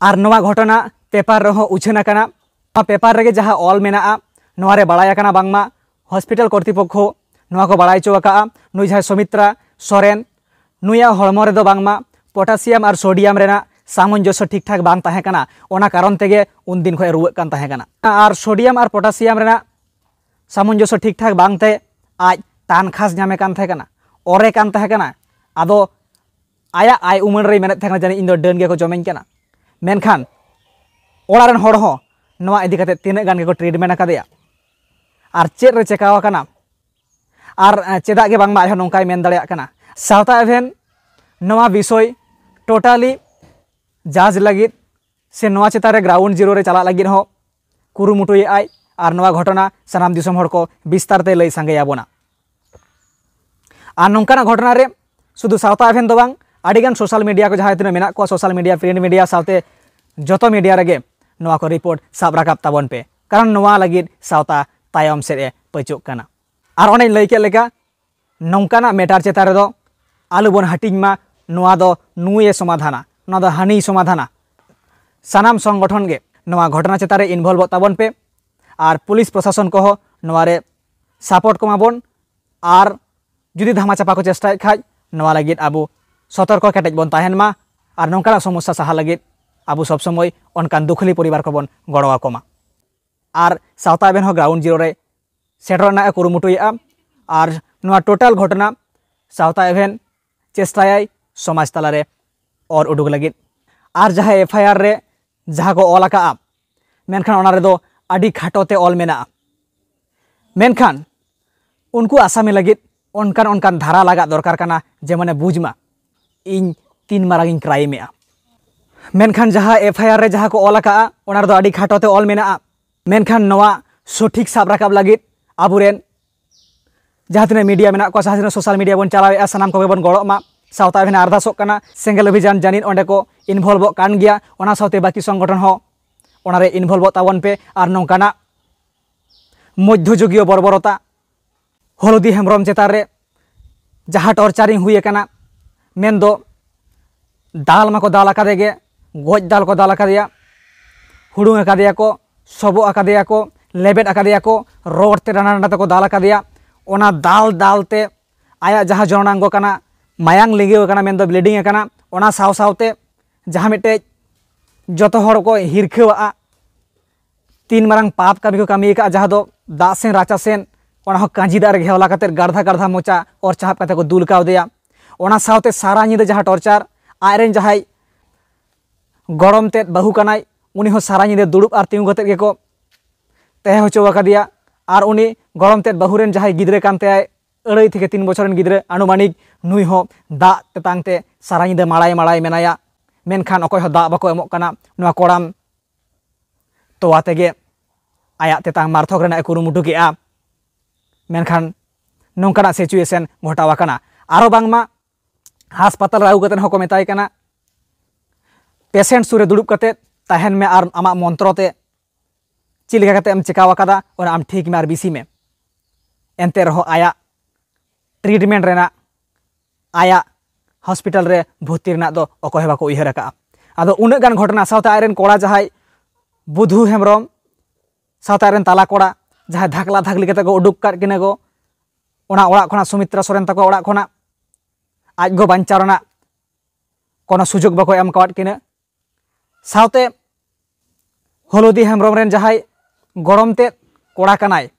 ᱟᱨ ᱱᱚᱣᱟ ᱜᱷᱚᱴᱚᱱᱟ ᱯᱮᱯᱟᱨ ᱨᱮᱦᱚᱸ ᱩᱪᱷᱟᱹᱱ ᱟᱠᱟᱱᱟ᱾ ᱱᱚᱣᱟ ᱯᱮᱯᱟᱨ ᱨᱮᱜᱮ ᱡᱟᱦᱟᱸ ᱚᱞ ᱢᱮᱱᱟᱜᱼᱟ, ᱱᱚᱣᱟ ᱨᱮ ᱵᱟᱲᱟᱭ ᱟᱠᱟᱱᱟ ᱵᱟᱝᱢᱟ ᱦᱚᱥᱯᱤᱴᱟᱞ ᱠᱚᱨᱛᱨᱤᱯᱚᱠᱠᱷᱚ ᱱᱚᱣᱟ ᱠᱚ ᱵᱟᱲᱟᱭ ᱦᱚᱪᱚ ᱟᱠᱟᱫᱼᱟ᱾ ᱱᱩᱭ ᱡᱟᱦᱟᱸᱭ ᱥᱩᱢᱤᱛᱨᱟ ᱥᱚᱨᱮᱱ, ᱱᱩᱭᱟᱜ ᱦᱚᱲᱢᱚ ᱨᱮᱫᱚ ᱵᱟᱝᱢᱟ ᱯᱚᱴᱟᱥᱤᱭᱟᱢ ᱟᱨ ᱥᱳᱰᱤᱭᱟᱢ ᱨᱮᱱᱟᱜ ᱥᱟᱢᱚᱧᱡᱚᱥᱥᱚ ᱴᱷᱤᱠ ᱴᱷᱟᱠ ᱵᱟᱝ ᱛᱟᱦᱮᱸ ᱠᱟᱱᱟ, ᱚᱱᱟ ᱠᱟᱨᱚᱱ ᱛᱮᱜᱮ ᱩᱱᱫᱤᱱ ᱠᱷᱚᱱ ᱨᱩᱣᱟᱹᱜ ᱠᱟᱱ ᱛᱟᱦᱮᱸ ᱠᱟᱱᱟ᱾ ᱟᱨ ᱥᱳᱰᱤᱭᱟᱢ ᱟᱨ ᱯᱚᱴᱟᱥᱤᱭᱟᱢ ᱨᱮᱱᱟᱜ ᱥᱟᱢᱚᱧᱡᱚᱥᱥᱚ ᱴᱷᱤᱠ ᱴᱷᱟᱠ ᱵᱟᱝᱛᱮ ᱟᱡ ᱴᱟᱱ ᱠᱷᱟᱥ ᱧᱟᱢᱮ ᱠᱟᱱ ᱛᱟᱦᱮᱸ ᱠᱟᱱᱟ, ᱚᱨᱮ ᱠᱟᱱ ᱛᱟᱦᱮᱸ ᱠᱟᱱᱟ᱾ ᱟᱫᱚ ᱟᱭᱟᱜ ᱟᱭ ᱩᱢᱟᱹᱱ ᱨᱮᱭ ᱢᱮᱱᱮᱫ ᱛᱟᱦᱮᱸ ᱠᱟᱱᱟ, ᱡᱟᱹᱱᱤᱡ ᱤᱧ ᱫᱚ ᱰᱟᱹᱱ ᱜᱮᱠᱚ ᱡᱚᱢᱮᱧ ᱠᱟᱱᱟ᱾ ᱢᱮᱱᱠᱷᱟᱱ ᱚᱲᱟᱜ ᱨᱮᱱ ᱦᱚᱲ ᱦᱚᱸ ᱱᱚᱣᱟ ᱤᱫᱤ ᱠᱟᱛᱮ ᱛᱤᱱᱟᱹᱜ ᱜᱟᱱ ᱜᱮᱠᱚ treatment ᱟᱠᱟᱫᱮᱭᱟ ᱟᱨ ᱪᱮᱫ ᱨᱮ ᱪᱮᱠᱟᱣ ᱟᱠᱟᱱᱟ ᱟᱨ, ᱮ, ᱪᱮᱫᱟᱜ ᱜᱮ ᱵᱟᱝᱢᱟ ᱟᱡ ᱦᱚᱸ ᱱᱚᱝᱠᱟᱭ ᱢᱮᱱ ᱫᱟᱲᱮᱭᱟᱜ ᱠᱟᱱᱟ᱾ ᱥᱟᱶᱛᱟ ᱮᱵᱷᱮᱱ ᱱᱚᱣᱟ ᱵᱤᱥᱚᱭ totally judge ᱞᱟᱹᱜᱤᱫ ᱥᱮ ᱱᱚᱣᱟ ᱪᱮᱛᱟᱱ ᱨᱮ ground zero ᱨᱮ ᱪᱟᱞᱟᱜ ᱞᱟᱹᱜᱤᱫ ᱦᱚᱸ ᱠᱩᱨᱩᱢᱩᱴᱩᱭᱮᱫ ᱟᱭ ᱟᱨ ᱱᱚᱣᱟ ᱜᱷᱚᱴᱚᱱᱟ ᱥᱟᱱᱟᱢ ᱫᱤᱥᱚᱢ ᱦᱚᱲ ᱠᱚ ᱵᱤᱥᱛᱟᱨ ᱛᱮ ᱞᱟᱹᱭ ᱥᱟᱸᱜᱮᱭᱟᱵᱚᱱᱟ᱾ ᱟᱨ ᱱᱚᱝᱠᱟᱱᱟᱜ ᱜᱷᱚᱴᱚᱱᱟ ᱨᱮ ᱥᱩᱫᱷᱩ ᱥᱟᱶᱛᱟ ᱮᱵᱷᱮᱱ ᱫᱚ ᱵᱟᱝ, ᱟᱹᱰᱤᱜᱟᱱ social media ᱠᱚ ᱡᱟᱦᱟᱸ ᱛᱤᱱᱟᱹᱜ ᱢᱮᱱᱟᱜ ᱠᱚᱣᱟ, social media, print media ᱥᱟᱶᱛᱮ ᱡᱚᱛᱚ media ᱨᱮᱜᱮ ᱱᱚᱣᱟ ᱠᱚ report ᱥᱟᱵ ᱨᱟᱠᱟᱵ ᱛᱟᱵᱚᱱ ᱯᱮ, ᱠᱟᱨᱚᱱ ᱱᱚᱣᱟ ᱞᱟᱹᱜᱤᱫ ᱥᱟᱶᱛᱟ ᱛᱟᱭᱚᱢ ᱥᱮᱫ ᱮ ᱯᱟᱹᱪᱚᱜ ᱠᱟᱱᱟ᱾ ᱟᱨ ᱚᱱᱮᱧ ᱞᱟᱹᱭ ᱠᱮᱫ ᱞᱮᱠᱟ, ᱱᱚᱝᱠᱟᱱᱟᱜ matter ᱪᱮᱛᱟᱱ ᱨᱮᱫᱚ ᱟᱞᱚ ᱵᱚᱱ ᱦᱟᱹᱴᱤᱧ ᱢᱟ, ᱱᱚᱣᱟ ᱫᱚ ᱱᱩᱭᱮ ᱥᱚᱢᱟᱫᱷᱟᱱᱟ, ᱱᱚᱣᱟ ᱫᱚ ᱦᱟᱹᱱᱤᱭ ᱥᱚᱢᱟᱫᱷᱟᱱᱟ᱾ ᱥᱟᱱᱟᱢ ᱥᱚᱝᱜᱚᱴᱷᱚᱱ ᱜᱮ ᱱᱚᱣᱟ ᱜᱷᱚᱴᱚᱱᱟ ᱪᱮᱛᱟᱱ ᱨᱮ ᱤᱱᱵᱷᱚᱞᱵᱷᱚᱜ ᱛᱟᱵᱚᱱ ᱯᱮ᱾ ᱟᱨ ᱯᱩᱞᱤᱥ ᱯᱨᱚᱥᱟᱥᱚᱱ ᱠᱚᱦᱚᱸ ᱱᱚᱣᱟ ᱨᱮ ᱥᱟᱯᱳᱨᱴ ᱠᱚᱢᱟ ᱵᱚᱱ᱾ ᱟᱨ ᱡᱩᱫᱤ ᱫᱷᱟᱢᱟ ᱪᱟᱯᱟ ᱠᱚ ᱪᱮᱥᱴᱟᱭᱮᱫ ᱠᱷᱟᱡ, ᱱᱚᱣᱟ ᱞᱟᱹᱜᱤᱫ ᱟᱵᱚ ᱥᱚᱛᱚᱨᱠᱚ ᱠᱮᱴᱮᱡ ᱵᱚᱱ ᱛᱟᱦᱮᱱ ᱢᱟ᱾ ᱟᱨ ᱱᱚᱝᱠᱟᱱᱟᱜ ᱥᱚᱢᱚᱥᱥᱟ ᱥᱟᱦᱟ ᱞᱟᱹᱜᱤᱫ ᱟᱵᱚ ᱥᱚᱵᱽ ᱥᱚᱢᱚᱭ ᱚᱱᱠᱟᱱ ᱫᱩᱠᱷᱟᱹᱞᱤ ᱯᱚᱨᱤᱵᱟᱨ ᱠᱚᱵᱚᱱ ᱜᱚᱲᱚ ᱟᱠᱚ ᱢᱟ᱾ ᱟᱨ ᱥᱟᱶᱛᱟ ᱮᱵᱷᱮᱱ ᱦᱚᱸ ᱜᱨᱟᱣᱩᱱᱰ ᱡᱤᱨᱳ ᱨᱮ ᱥᱮᱴᱮᱨ ᱨᱮᱱᱟᱜ ᱮ ᱠᱩᱨᱩᱢᱩᱴᱩᱭᱮᱫᱼᱟ᱾ ᱟᱨ ᱱᱚᱣᱟ ᱴᱳᱴᱟᱞ ᱜᱷᱚᱴᱚᱱᱟ ᱥᱟᱶᱛᱟ ᱮᱵᱷᱮᱱ ᱪᱮᱥᱴᱟᱭᱟᱭ ᱥᱚᱢᱟᱡᱽ ᱛᱟᱞᱟᱨᱮ ᱚᱨ ᱩᱰᱩᱠ ᱞᱟᱹᱜᱤᱫ᱾ ᱟᱨ ᱡᱟᱦᱟᱸ ᱮᱯᱷ ᱟᱭ ᱟᱨ ᱨᱮ ᱡᱟᱦᱟᱸ ᱠᱚ ᱚᱞ ᱟᱠᱟᱫᱼᱟ, ᱢᱮᱱᱠᱷᱟᱱ ᱚᱱᱟ ᱨᱮᱫᱚ ᱟᱹᱰᱤ ᱠᱷᱟᱴᱚ ᱛᱮ ᱚᱞ ᱢᱮᱱᱟᱜᱼᱟ᱾ ᱢᱮᱱᱠᱷᱟᱱ ᱩᱱᱠᱩ ᱟᱥᱟᱢᱤ ᱞᱟᱹᱜᱤᱫ ᱚᱱᱠᱟᱱ ᱚᱱᱠᱟᱱ ᱫᱷᱟᱨᱟ ᱞᱟᱜᱟᱜ ᱫᱚᱨᱠᱟᱨ ᱠᱟᱱᱟ, ᱡᱮᱢᱚᱱᱮ ᱵᱩᱡᱽ ᱢᱟ ᱤᱧ ᱛᱤᱱ ᱢᱟᱨᱟᱝ ᱤᱧ ᱠᱨᱟᱭᱤᱢ ᱮᱜᱼᱟ᱾ ᱢᱮᱱᱠᱷᱟᱱ ᱡᱟᱦᱟᱸ ᱮᱯᱷ ᱟᱭ ᱟᱨ ᱨᱮ ᱡᱟᱦᱟᱸ ᱠᱚ ᱚᱞ ᱟᱠᱟᱫᱼᱟ, ᱚᱱᱟ ᱨᱮᱫᱚ ᱟᱹᱰᱤ ᱠᱷᱟᱴᱚ ᱛᱮ ᱚᱞ ᱢᱮᱱᱟᱜᱼᱟ᱾ ᱢᱮᱱᱠᱷᱟᱱ ᱱᱚᱣᱟ ᱥᱚᱴᱷᱤᱠ ᱥᱟᱵ ᱨᱟᱠᱟᱵ ᱞᱟᱹᱜᱤᱫ ᱟᱵᱚᱨᱮᱱ ᱡᱟᱦᱟᱸ ᱛᱤᱱᱟᱹᱜ ᱢᱤᱰᱤᱭᱟ ᱢᱮᱱᱟᱜ ᱠᱚᱣᱟ, ᱡᱟᱦᱟᱸ ᱛᱤᱱᱟᱹᱜ ᱥᱳᱥᱟᱞ ᱢᱤᱰᱤᱭᱟ ᱵᱚᱱ ᱪᱟᱞᱟᱣᱮᱫᱼᱟ, ᱥᱟᱱᱟᱢ ᱠᱚᱜᱮ ᱵᱚᱱ ᱜᱚᱲᱚᱜ ᱢᱟ᱾ ᱥᱟᱶᱛᱟ ᱮᱵᱷᱮᱱ ᱟᱨᱫᱟᱥᱚᱜ ᱠᱟᱱᱟ, ᱥᱮᱸᱜᱮᱞ ᱚᱵᱷᱤᱡᱟᱱ ᱡᱟᱹᱱᱤᱡ ᱚᱸᱰᱮ ᱠᱚ ᱤᱱᱵᱷᱚᱞᱵᱷᱚᱜ ᱠᱟᱱ ᱜᱮᱭᱟ᱾ ᱚᱱᱟ ᱥᱟᱶᱛᱮ ᱵᱟᱹᱠᱤ ᱥᱚᱝᱜᱚᱴᱷᱚᱱ ᱦᱚᱸ ᱚᱱᱟᱨᱮ ᱤᱱᱵᱷᱚᱞᱵᱷᱚᱜ ᱛᱟᱵᱚᱱ ᱯᱮ᱾ ᱟᱨ ᱱᱚᱝᱠᱟᱱᱟᱜ ᱢᱚᱫᱽᱫᱷᱚᱡᱩᱜᱤᱭᱚ ᱵᱚᱨᱵᱚᱨᱚᱛᱟ, ᱦᱚᱞᱚᱫᱤ ᱦᱮᱢᱵᱨᱚᱢ ᱪᱮᱛᱟᱱ ᱨᱮ ᱡᱟᱦᱟᱸ ᱴᱚᱨᱪᱟᱨᱤᱝ ᱦᱩᱭ ᱟᱠᱟᱱᱟ, ᱢᱮᱱᱫᱚ ᱫᱟᱞ ᱢᱟᱠᱚ ᱫᱟᱞ ᱟᱠᱟᱫᱮ ᱜᱮ, ᱜᱚᱡ ᱫᱟᱞ ᱠᱚ ᱫᱟᱞ ᱟᱠᱟᱫᱮᱭᱟ, ᱦᱩᱲᱩᱝ ᱟᱠᱟᱫᱮᱭᱟ ᱠᱚ, ᱥᱚᱵᱚᱜ ᱟᱠᱟᱫᱮᱭᱟ ᱠᱚ, ᱞᱮᱵᱮᱫ ᱟᱠᱟᱫᱮᱭᱟ ᱠᱚ, ᱨᱚᱰ ᱛᱮ ᱰᱟᱸᱰᱟ ᱰᱟᱸᱰᱟ ᱛᱮᱠᱚ ᱫᱟᱞ ᱟᱠᱟᱫᱮᱭᱟ᱾ ᱚᱱᱟ ᱫᱟᱞ ᱫᱟᱞ ᱛᱮ ᱟᱭᱟᱜ ᱡᱟᱦᱟᱸ ᱡᱚᱱᱚᱱᱟᱝᱜᱚ ᱠᱟᱱᱟ, ᱢᱟᱭᱟᱝ ᱞᱤᱸᱜᱟᱹᱣ ᱟᱠᱟᱱᱟ, ᱢᱮᱱᱫᱚ ᱵᱞᱤᱰᱤᱝ ᱟᱠᱟᱱᱟ᱾ ᱚᱱᱟ ᱥᱟᱶ ᱥᱟᱶᱛᱮ ᱡᱟᱦᱟᱸ ᱢᱤᱫᱴᱮᱡ ᱡᱚᱛᱚ ᱦᱚᱲ ᱠᱚ ᱦᱤᱨᱠᱷᱟᱹᱣᱟᱜᱼᱟ, ᱛᱤᱱ ᱢᱟᱨᱟᱝ ᱯᱟᱯ ᱠᱟᱹᱢᱤ ᱠᱚ ᱠᱟᱹᱢᱤ ᱟᱠᱟᱫᱼᱟ, ᱡᱟᱦᱟᱸ ᱫᱚ ᱫᱟᱜ ᱥᱮᱱ ᱨᱟᱪᱟ ᱥᱮᱱ, ᱚᱱᱟ ᱦᱚᱸ ᱠᱟᱸᱡᱤ ᱫᱟᱜ ᱨᱮ ᱜᱷᱮᱣᱞᱟ ᱠᱟᱛᱮ ᱜᱟᱲᱫᱷᱟ ᱜᱟᱲᱫᱷᱟ ᱢᱚᱪᱟ ᱚᱨ ᱪᱟᱦᱟᱵ ᱠᱟᱛᱮ ᱠᱚ ᱫᱩᱞ ᱠᱟᱣᱫᱮᱭᱟ᱾ ᱚᱱᱟ ᱥᱟᱶᱛᱮ ᱥᱟᱨᱟ ᱧᱤᱫᱟᱹ ᱡᱟᱦᱟᱸ ᱴᱚᱨᱪᱟᱨ, ᱟᱡᱨᱮᱱ ᱡᱟᱦᱟᱸᱭ ᱜᱚᱲᱚᱢ ᱛᱮᱫ ᱵᱟᱹᱦᱩ ᱠᱟᱱᱟᱭ, ᱩᱱᱤ ᱦᱚᱸ ᱥᱟᱨᱟ ᱧᱤᱫᱟᱹ ᱫᱩᱲᱩᱵ ᱟᱨ ᱛᱤᱸᱜᱩ ᱠᱟᱛᱮ ᱜᱮᱠᱚ ᱛᱟᱦᱮᱸ ᱦᱚᱪᱚ ᱟᱠᱟᱫᱮᱭᱟ᱾ ᱟᱨ ᱩᱱᱤ ᱜᱚᱲᱚᱢ ᱛᱮᱫ ᱵᱟᱹᱦᱩ ᱨᱮᱱ ᱡᱟᱦᱟᱸᱭ ᱜᱤᱫᱽᱨᱟᱹ ᱠᱟᱱ ᱛᱟᱭᱟᱭ, ᱟᱹᱲᱟᱹᱭ ᱛᱷᱮᱠᱮ ᱛᱤᱱ ᱵᱚᱪᱷᱚᱨ ᱨᱮᱱ ᱜᱤᱫᱽᱨᱟᱹ ᱟᱱᱩᱢᱟᱱᱤᱠ, ᱱᱩᱭ ᱦᱚᱸ ᱫᱟᱜ ᱛᱮᱛᱟᱝ ᱛᱮ ᱥᱟᱨᱟ ᱧᱤᱫᱟᱹ ᱢᱟᱲᱟᱭ ᱢᱟᱲᱟᱭ ᱢᱮᱱᱟᱭᱟ᱾ ᱢᱮᱱᱠᱷᱟᱱ ᱚᱠᱚᱭ ᱦᱚᱸ ᱫᱟᱜ ᱵᱟᱠᱚ ᱮᱢᱚᱜ ᱠᱟᱱᱟ᱾ ᱱᱚᱣᱟ ᱠᱚᱲᱟᱢ ᱛᱚᱣᱟ ᱛᱮᱜᱮ ᱟᱭᱟᱜ ᱛᱮᱛᱟᱝ ᱢᱟᱨᱛᱷᱚᱠ ᱨᱮᱱᱟᱜ ᱮ ᱠᱩᱨᱩᱢᱩᱴᱩ ᱠᱮᱜᱼᱟ᱾ ᱢᱮᱱᱠᱷᱟᱱ ᱱᱚᱝᱠᱟᱱᱟᱜ ᱥᱤᱪᱩᱭᱮᱥᱚᱱ ᱜᱷᱚᱴᱟᱣ ᱟᱠᱟᱱᱟ᱾ ᱟᱨᱚ ᱵᱟᱝᱢᱟ ᱦᱟᱥᱯᱟᱛᱟᱞ ᱨᱮ ᱟᱹᱜᱩ ᱠᱟᱛᱮ ᱦᱚᱸᱠᱚ ᱢᱮᱛᱟᱭ ᱠᱟᱱᱟ, ᱯᱮᱥᱮᱱᱴ ᱥᱩᱨ ᱨᱮ ᱫᱩᱲᱩᱵ ᱠᱟᱛᱮ ᱛᱟᱦᱮᱱ ᱢᱮ ᱟᱨ ᱟᱢᱟᱜ ᱢᱚᱱᱛᱨᱚ ᱛᱮ ᱪᱮᱫ ᱞᱮᱠᱟ ᱠᱟᱛᱮ ᱮᱢ ᱪᱮᱠᱟᱣ ᱟᱠᱟᱫᱟ, ᱚᱱᱟ ᱟᱢ ᱴᱷᱤᱠ ᱢᱮ ᱟᱨ ᱵᱮᱥᱤ ᱢᱮ᱾ ᱮᱱᱛᱮ ᱨᱮᱦᱚᱸ ᱟᱭᱟᱜ ᱴᱨᱤᱴᱢᱮᱱᱴ ᱨᱮᱱᱟᱜ, ᱟᱭᱟᱜ ᱦᱚᱥᱯᱤᱴᱟᱞ ᱨᱮ ᱵᱷᱚᱨᱛᱤ ᱨᱮᱱᱟᱜ ᱫᱚ ᱚᱠᱚᱭ ᱦᱚᱸ ᱵᱟᱠᱚ ᱩᱭᱦᱟᱹᱨ ᱟᱠᱟᱫᱼᱟ᱾ ᱟᱫᱚ ᱩᱱᱟᱹᱜ ᱜᱟᱱ ᱜᱷᱚᱴᱚᱱᱟ ᱥᱟᱶᱛᱮ ᱟᱡᱨᱮᱱ ᱠᱚᱲᱟ ᱡᱟᱦᱟᱸᱭ ᱵᱩᱫᱷᱩ ᱦᱮᱢᱵᱨᱚᱢ ᱥᱟᱶᱛᱟ ᱨᱮᱱ ᱛᱟᱞᱟ ᱠᱚᱲᱟ, ᱡᱟᱦᱟᱸᱭ ᱫᱷᱟᱠᱞᱟ ᱫᱷᱟᱠᱞᱤ ᱠᱟᱛᱮ ᱠᱚ ᱩᱰᱩᱠ ᱠᱟᱫ ᱠᱤᱱᱟ ᱠᱚ ᱚᱱᱟ ᱚᱲᱟᱜ ᱠᱷᱚᱱᱟᱜ, ᱥᱩᱢᱤᱛᱨᱟ ᱥᱚᱨᱮᱱ ᱛᱟᱠᱚ ᱚᱲᱟᱜ ᱠᱷᱚᱱᱟᱜ, ᱟᱡ ᱜᱚ ᱵᱟᱧᱪᱟᱣ ᱨᱮᱱᱟᱜ ᱠᱳᱱᱳ ᱥᱩᱡᱳᱜᱽ ᱵᱟᱠᱚ ᱮᱢ ᱟᱠᱟᱣᱟᱫ ᱠᱤᱱᱟ᱾ ᱥᱟᱶᱛᱮ ᱦᱚᱞᱚᱫᱤ ᱦᱮᱢᱵᱨᱚᱢ ᱨᱮᱱ ᱡᱟᱦᱟᱸᱭ ᱜᱚᱲᱚᱢ ᱛᱮᱫ ᱠᱚᱲᱟ ᱠᱟᱱᱟᱭ,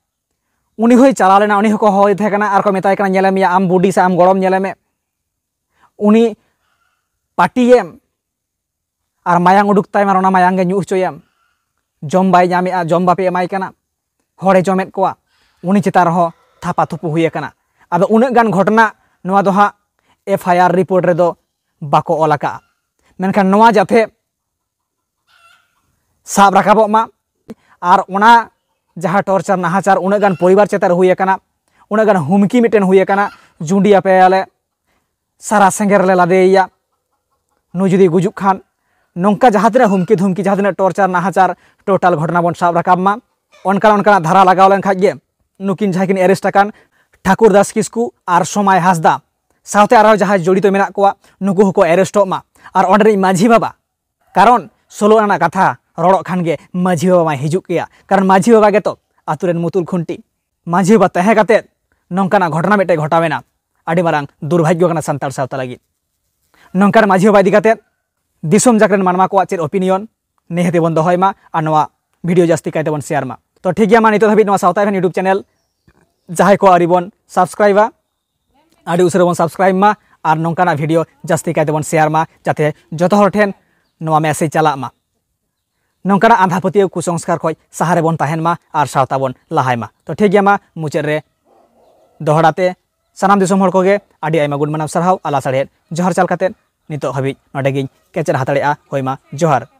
ᱩᱱᱤ ᱦᱚᱸᱭ ᱪᱟᱞᱟᱣ ᱞᱮᱱᱟ, ᱩᱱᱤ ᱦᱚᱸᱠᱚ ᱦᱚᱦᱚᱭ ᱛᱟᱦᱮᱸ ᱠᱟᱱᱟ ᱟᱨ ᱠᱚ ᱢᱮᱛᱟᱭ ᱠᱟᱱᱟ, "ᱧᱮᱞᱮᱢ ᱭᱟ, ᱟᱢ ᱵᱩᱰᱤ ᱥᱮ ᱟᱢ ᱜᱚᱲᱚᱢ ᱧᱮᱞᱮᱢᱮ, ᱩᱱᱤ ᱯᱟᱹᱴᱤᱭᱮᱢ ᱟᱨ ᱢᱟᱭᱟᱝ ᱩᱰᱩᱠ ᱛᱟᱭᱢᱟ ᱟᱨ ᱚᱱᱟ ᱢᱟᱭᱟᱝ ᱜᱮ ᱧᱩ ᱦᱚᱪᱚᱭᱮᱢ, ᱡᱚᱢ ᱵᱟᱭ ᱧᱟᱢᱮᱜᱼᱟ, ᱡᱚᱢ ᱵᱟᱯᱮ ᱮᱢᱟᱭ ᱠᱟᱱᱟ, ᱦᱚᱲᱮ ᱡᱚᱢᱮᱫ ᱠᱚᱣᱟ, ᱩᱱᱤ ᱪᱮᱛᱟᱱ ᱨᱮᱦᱚᱸ ᱛᱷᱟᱯᱟ ᱛᱷᱩᱯᱩ ᱦᱩᱭ ᱟᱠᱟᱱᱟ᱾" ᱟᱫᱚ ᱩᱱᱟᱹᱜ ᱜᱟᱱ ᱜᱷᱚᱴᱚᱱᱟ, ᱱᱚᱣᱟ ᱫᱚ ᱦᱟᱸᱜ ᱮᱯᱷ ᱟᱭ ᱟᱨ ᱨᱤᱯᱳᱨᱴ ᱨᱮᱫᱚ ᱵᱟᱠᱚ ᱚᱞ ᱟᱠᱟᱜᱼᱟ᱾ ᱢᱮᱱᱠᱷᱟᱱ ᱱᱚᱣᱟ ᱡᱟᱛᱮ ᱥᱟᱵ ᱨᱟᱠᱟᱵᱚᱜ ᱢᱟ᱾ ᱟᱨ ᱚᱱᱟ ᱡᱟᱦᱟᱸ ᱴᱚᱨᱪᱟᱨ ᱱᱟᱦᱟᱪᱟᱨ ᱩᱱᱟᱹᱜ ᱜᱟᱱ ᱯᱚᱨᱤᱵᱟᱨ ᱪᱮᱛᱟᱱ ᱨᱮ ᱦᱩᱭ ᱟᱠᱟᱱᱟ, ᱩᱱᱟᱹᱜ ᱜᱟᱱ ᱦᱩᱢᱠᱤ ᱢᱤᱫᱴᱮᱱ ᱦᱩᱭ ᱟᱠᱟᱱᱟ, ᱡᱩᱸᱰᱤ ᱟᱯᱮᱭᱟᱞᱮ, ᱥᱟᱨᱟ ᱥᱮᱸᱜᱮᱞ ᱨᱮᱞᱮ ᱞᱟᱫᱮᱭᱮᱭᱟ, ᱱᱩᱭ ᱡᱩᱫᱤ ᱜᱩᱡᱩᱜ ᱠᱷᱟᱱ, ᱱᱚᱝᱠᱟ ᱡᱟᱦᱟᱸ ᱛᱤᱱᱟᱹᱜ ᱦᱩᱢᱠᱤ ᱫᱷᱩᱢᱠᱤ, ᱡᱟᱦᱟᱸ ᱛᱤᱱᱟᱹᱜ ᱴᱚᱨᱪᱟᱨ ᱱᱟᱦᱟᱪᱟᱨ ᱴᱳᱴᱟᱞ ᱜᱷᱚᱴᱚᱱᱟ ᱵᱚᱱ ᱥᱟᱵ ᱨᱟᱠᱟᱵ ᱢᱟ᱾ ᱚᱱᱠᱟᱱ ᱚᱱᱠᱟᱱᱟᱜ ᱫᱷᱟᱨᱟ ᱞᱟᱜᱟᱣ ᱞᱮᱱᱠᱷᱟᱡ ᱜᱮ ᱱᱩᱠᱤᱱ ᱡᱟᱦᱟᱸᱭ ᱠᱤᱱ ᱮᱨᱮᱥᱴ ᱟᱠᱟᱱ ᱴᱷᱟᱠᱩᱨ ᱫᱟᱥ ᱠᱤᱥᱠᱩ ᱟᱨ ᱥᱚᱢᱟᱭ ᱦᱟᱸᱥᱫᱟ ᱥᱟᱶᱛᱮ ᱟᱨᱦᱚᱸ ᱡᱟᱦᱟᱸᱭ ᱡᱚᱲᱤᱛᱚ ᱢᱮᱱᱟᱜ ᱠᱚᱣᱟ ᱱᱩᱠᱩ ᱦᱚᱸᱠᱚ ᱮᱨᱮᱥᱴᱚᱜ ᱢᱟ᱾ ᱟᱨ ᱚᱸᱰᱮᱱᱤᱡ ᱢᱟᱹᱡᱷᱤ ᱵᱟᱵᱟ, ᱠᱟᱨᱚᱱ ᱥᱳᱞᱳ ᱟᱱᱟᱜ ᱠᱟᱛᱷᱟ ᱨᱚᱲᱚᱜ ᱠᱷᱟᱱ ᱜᱮ ᱢᱟᱹᱡᱷᱤ ᱵᱟᱵᱟ ᱢᱟᱭ ᱦᱤᱡᱩᱜ ᱜᱮᱭᱟ, ᱠᱟᱨᱚᱱ ᱢᱟᱹᱡᱷᱤ ᱵᱟᱵᱟ ᱜᱮᱛᱚ ᱟᱛᱳ ᱨᱮᱱ ᱢᱩᱛᱩᱞ ᱠᱷᱩᱱᱴᱤ᱾ ᱢᱟᱹᱡᱷᱤ ᱵᱟᱵᱟ ᱛᱟᱦᱮᱸ ᱠᱟᱛᱮ ᱱᱚᱝᱠᱟᱱᱟᱜ ᱜᱷᱚᱴᱚᱱᱟ ᱢᱤᱫᱴᱮᱡ ᱜᱷᱚᱴᱟᱣ ᱮᱱᱟ, ᱟᱹᱰᱤ ᱢᱟᱨᱟᱝ ᱫᱩᱨᱵᱷᱟᱜᱽᱭᱚ ᱠᱟᱱᱟ ᱥᱟᱱᱛᱟᱲ ᱥᱟᱶᱛᱟ ᱞᱟᱹᱜᱤᱫ᱾ ᱱᱚᱝᱠᱟᱱ ᱢᱟᱹᱡᱷᱤ ᱵᱟᱵᱟ ᱤᱫᱤ ᱠᱟᱛᱮ ᱫᱤᱥᱚᱢ ᱡᱟᱠ ᱨᱮᱱ ᱢᱟᱱᱣᱟ ᱠᱚᱣᱟᱜ ᱪᱮᱫ ᱚᱯᱤᱱᱤᱭᱚᱱ, ᱱᱤᱦᱟᱹᱛ ᱵᱚᱱ ᱫᱚᱦᱚᱭ ᱢᱟ ᱟᱨ ᱱᱚᱣᱟ ᱵᱷᱤᱰᱤᱭᱳ ᱡᱟᱹᱥᱛᱤ ᱠᱟᱭᱛᱮ ᱵᱚᱱ ᱥᱮᱭᱟᱨ ᱢᱟ᱾ ᱛᱚ ᱴᱷᱤᱠ ᱜᱮᱭᱟ, ᱢᱟ ᱱᱤᱛᱚᱜ ᱫᱷᱟᱹᱵᱤᱡ ᱱᱚᱣᱟ ᱥᱟᱶᱛᱟ ᱮᱵᱷᱮᱱ YouTube ᱪᱮᱱᱮᱞ ᱡᱟᱦᱟᱸᱭ ᱠᱚ ᱟᱹᱣᱨᱤ ᱵᱚᱱ ᱥᱟᱵᱥᱠᱨᱟᱭᱤᱵᱟ, ᱟᱹᱰᱤ ᱩᱥᱟᱹᱨᱟ ᱵᱚᱱ ᱥᱟᱵᱥᱠᱨᱟᱭᱤᱵ ᱢᱟ ᱟᱨ ᱱᱚᱝᱠᱟᱱᱟᱜ ᱵᱷᱤᱰᱤᱭᱳ ᱡᱟᱹᱥᱛᱤ ᱠᱟᱭᱛᱮ ᱵᱚᱱ ᱥᱮᱭᱟᱨ ᱢᱟ, ᱡᱟᱛᱮ ᱡᱚᱛᱚ ᱦᱚᱲ ᱴᱷᱮᱱ ᱱᱚᱣᱟ ᱢᱮᱥᱮᱡᱽ ᱪᱟᱞᱟᱜ ᱢᱟ᱾ ᱱᱚᱝᱠᱟᱱᱟᱜ ᱟᱸᱫᱷᱟ ᱯᱟᱹᱛᱭᱟᱹᱣ ᱠᱩᱥᱚᱝᱥᱠᱟᱨ ᱠᱷᱚᱱ ᱥᱟᱦᱟ ᱨᱮᱵᱚᱱ ᱛᱟᱦᱮᱱ ᱢᱟ ᱟᱨ ᱥᱟᱶᱛᱟ ᱵᱚᱱ ᱞᱟᱦᱟᱭ ᱢᱟ᱾ ᱛᱚ ᱴᱷᱤᱠ ᱜᱮᱭᱟ, ᱢᱟ ᱢᱩᱪᱟᱹᱫ ᱨᱮ ᱫᱚᱦᱲᱟ ᱛᱮ ᱥᱟᱱᱟᱢ ᱫᱤᱥᱚᱢ ᱦᱚᱲ ᱠᱚᱜᱮ ᱟᱹᱰᱤ ᱟᱭᱢᱟ ᱜᱩᱱ ᱢᱟᱱᱟᱣ ᱥᱟᱨᱦᱟᱣ, ᱟᱞᱟᱥᱟᱲᱦᱮᱫ ᱡᱚᱦᱟᱨ ᱪᱟᱞ ᱠᱟᱛᱮ ᱱᱤᱛᱚᱜ ᱦᱟᱹᱵᱤᱡ ᱱᱚᱰᱮ ᱜᱤᱧ ᱠᱮᱪᱮᱫ ᱦᱟᱛᱟᱲᱮᱜᱼᱟ᱾ ᱦᱳᱭ ᱢᱟ, ᱡᱚᱦᱟᱨ᱾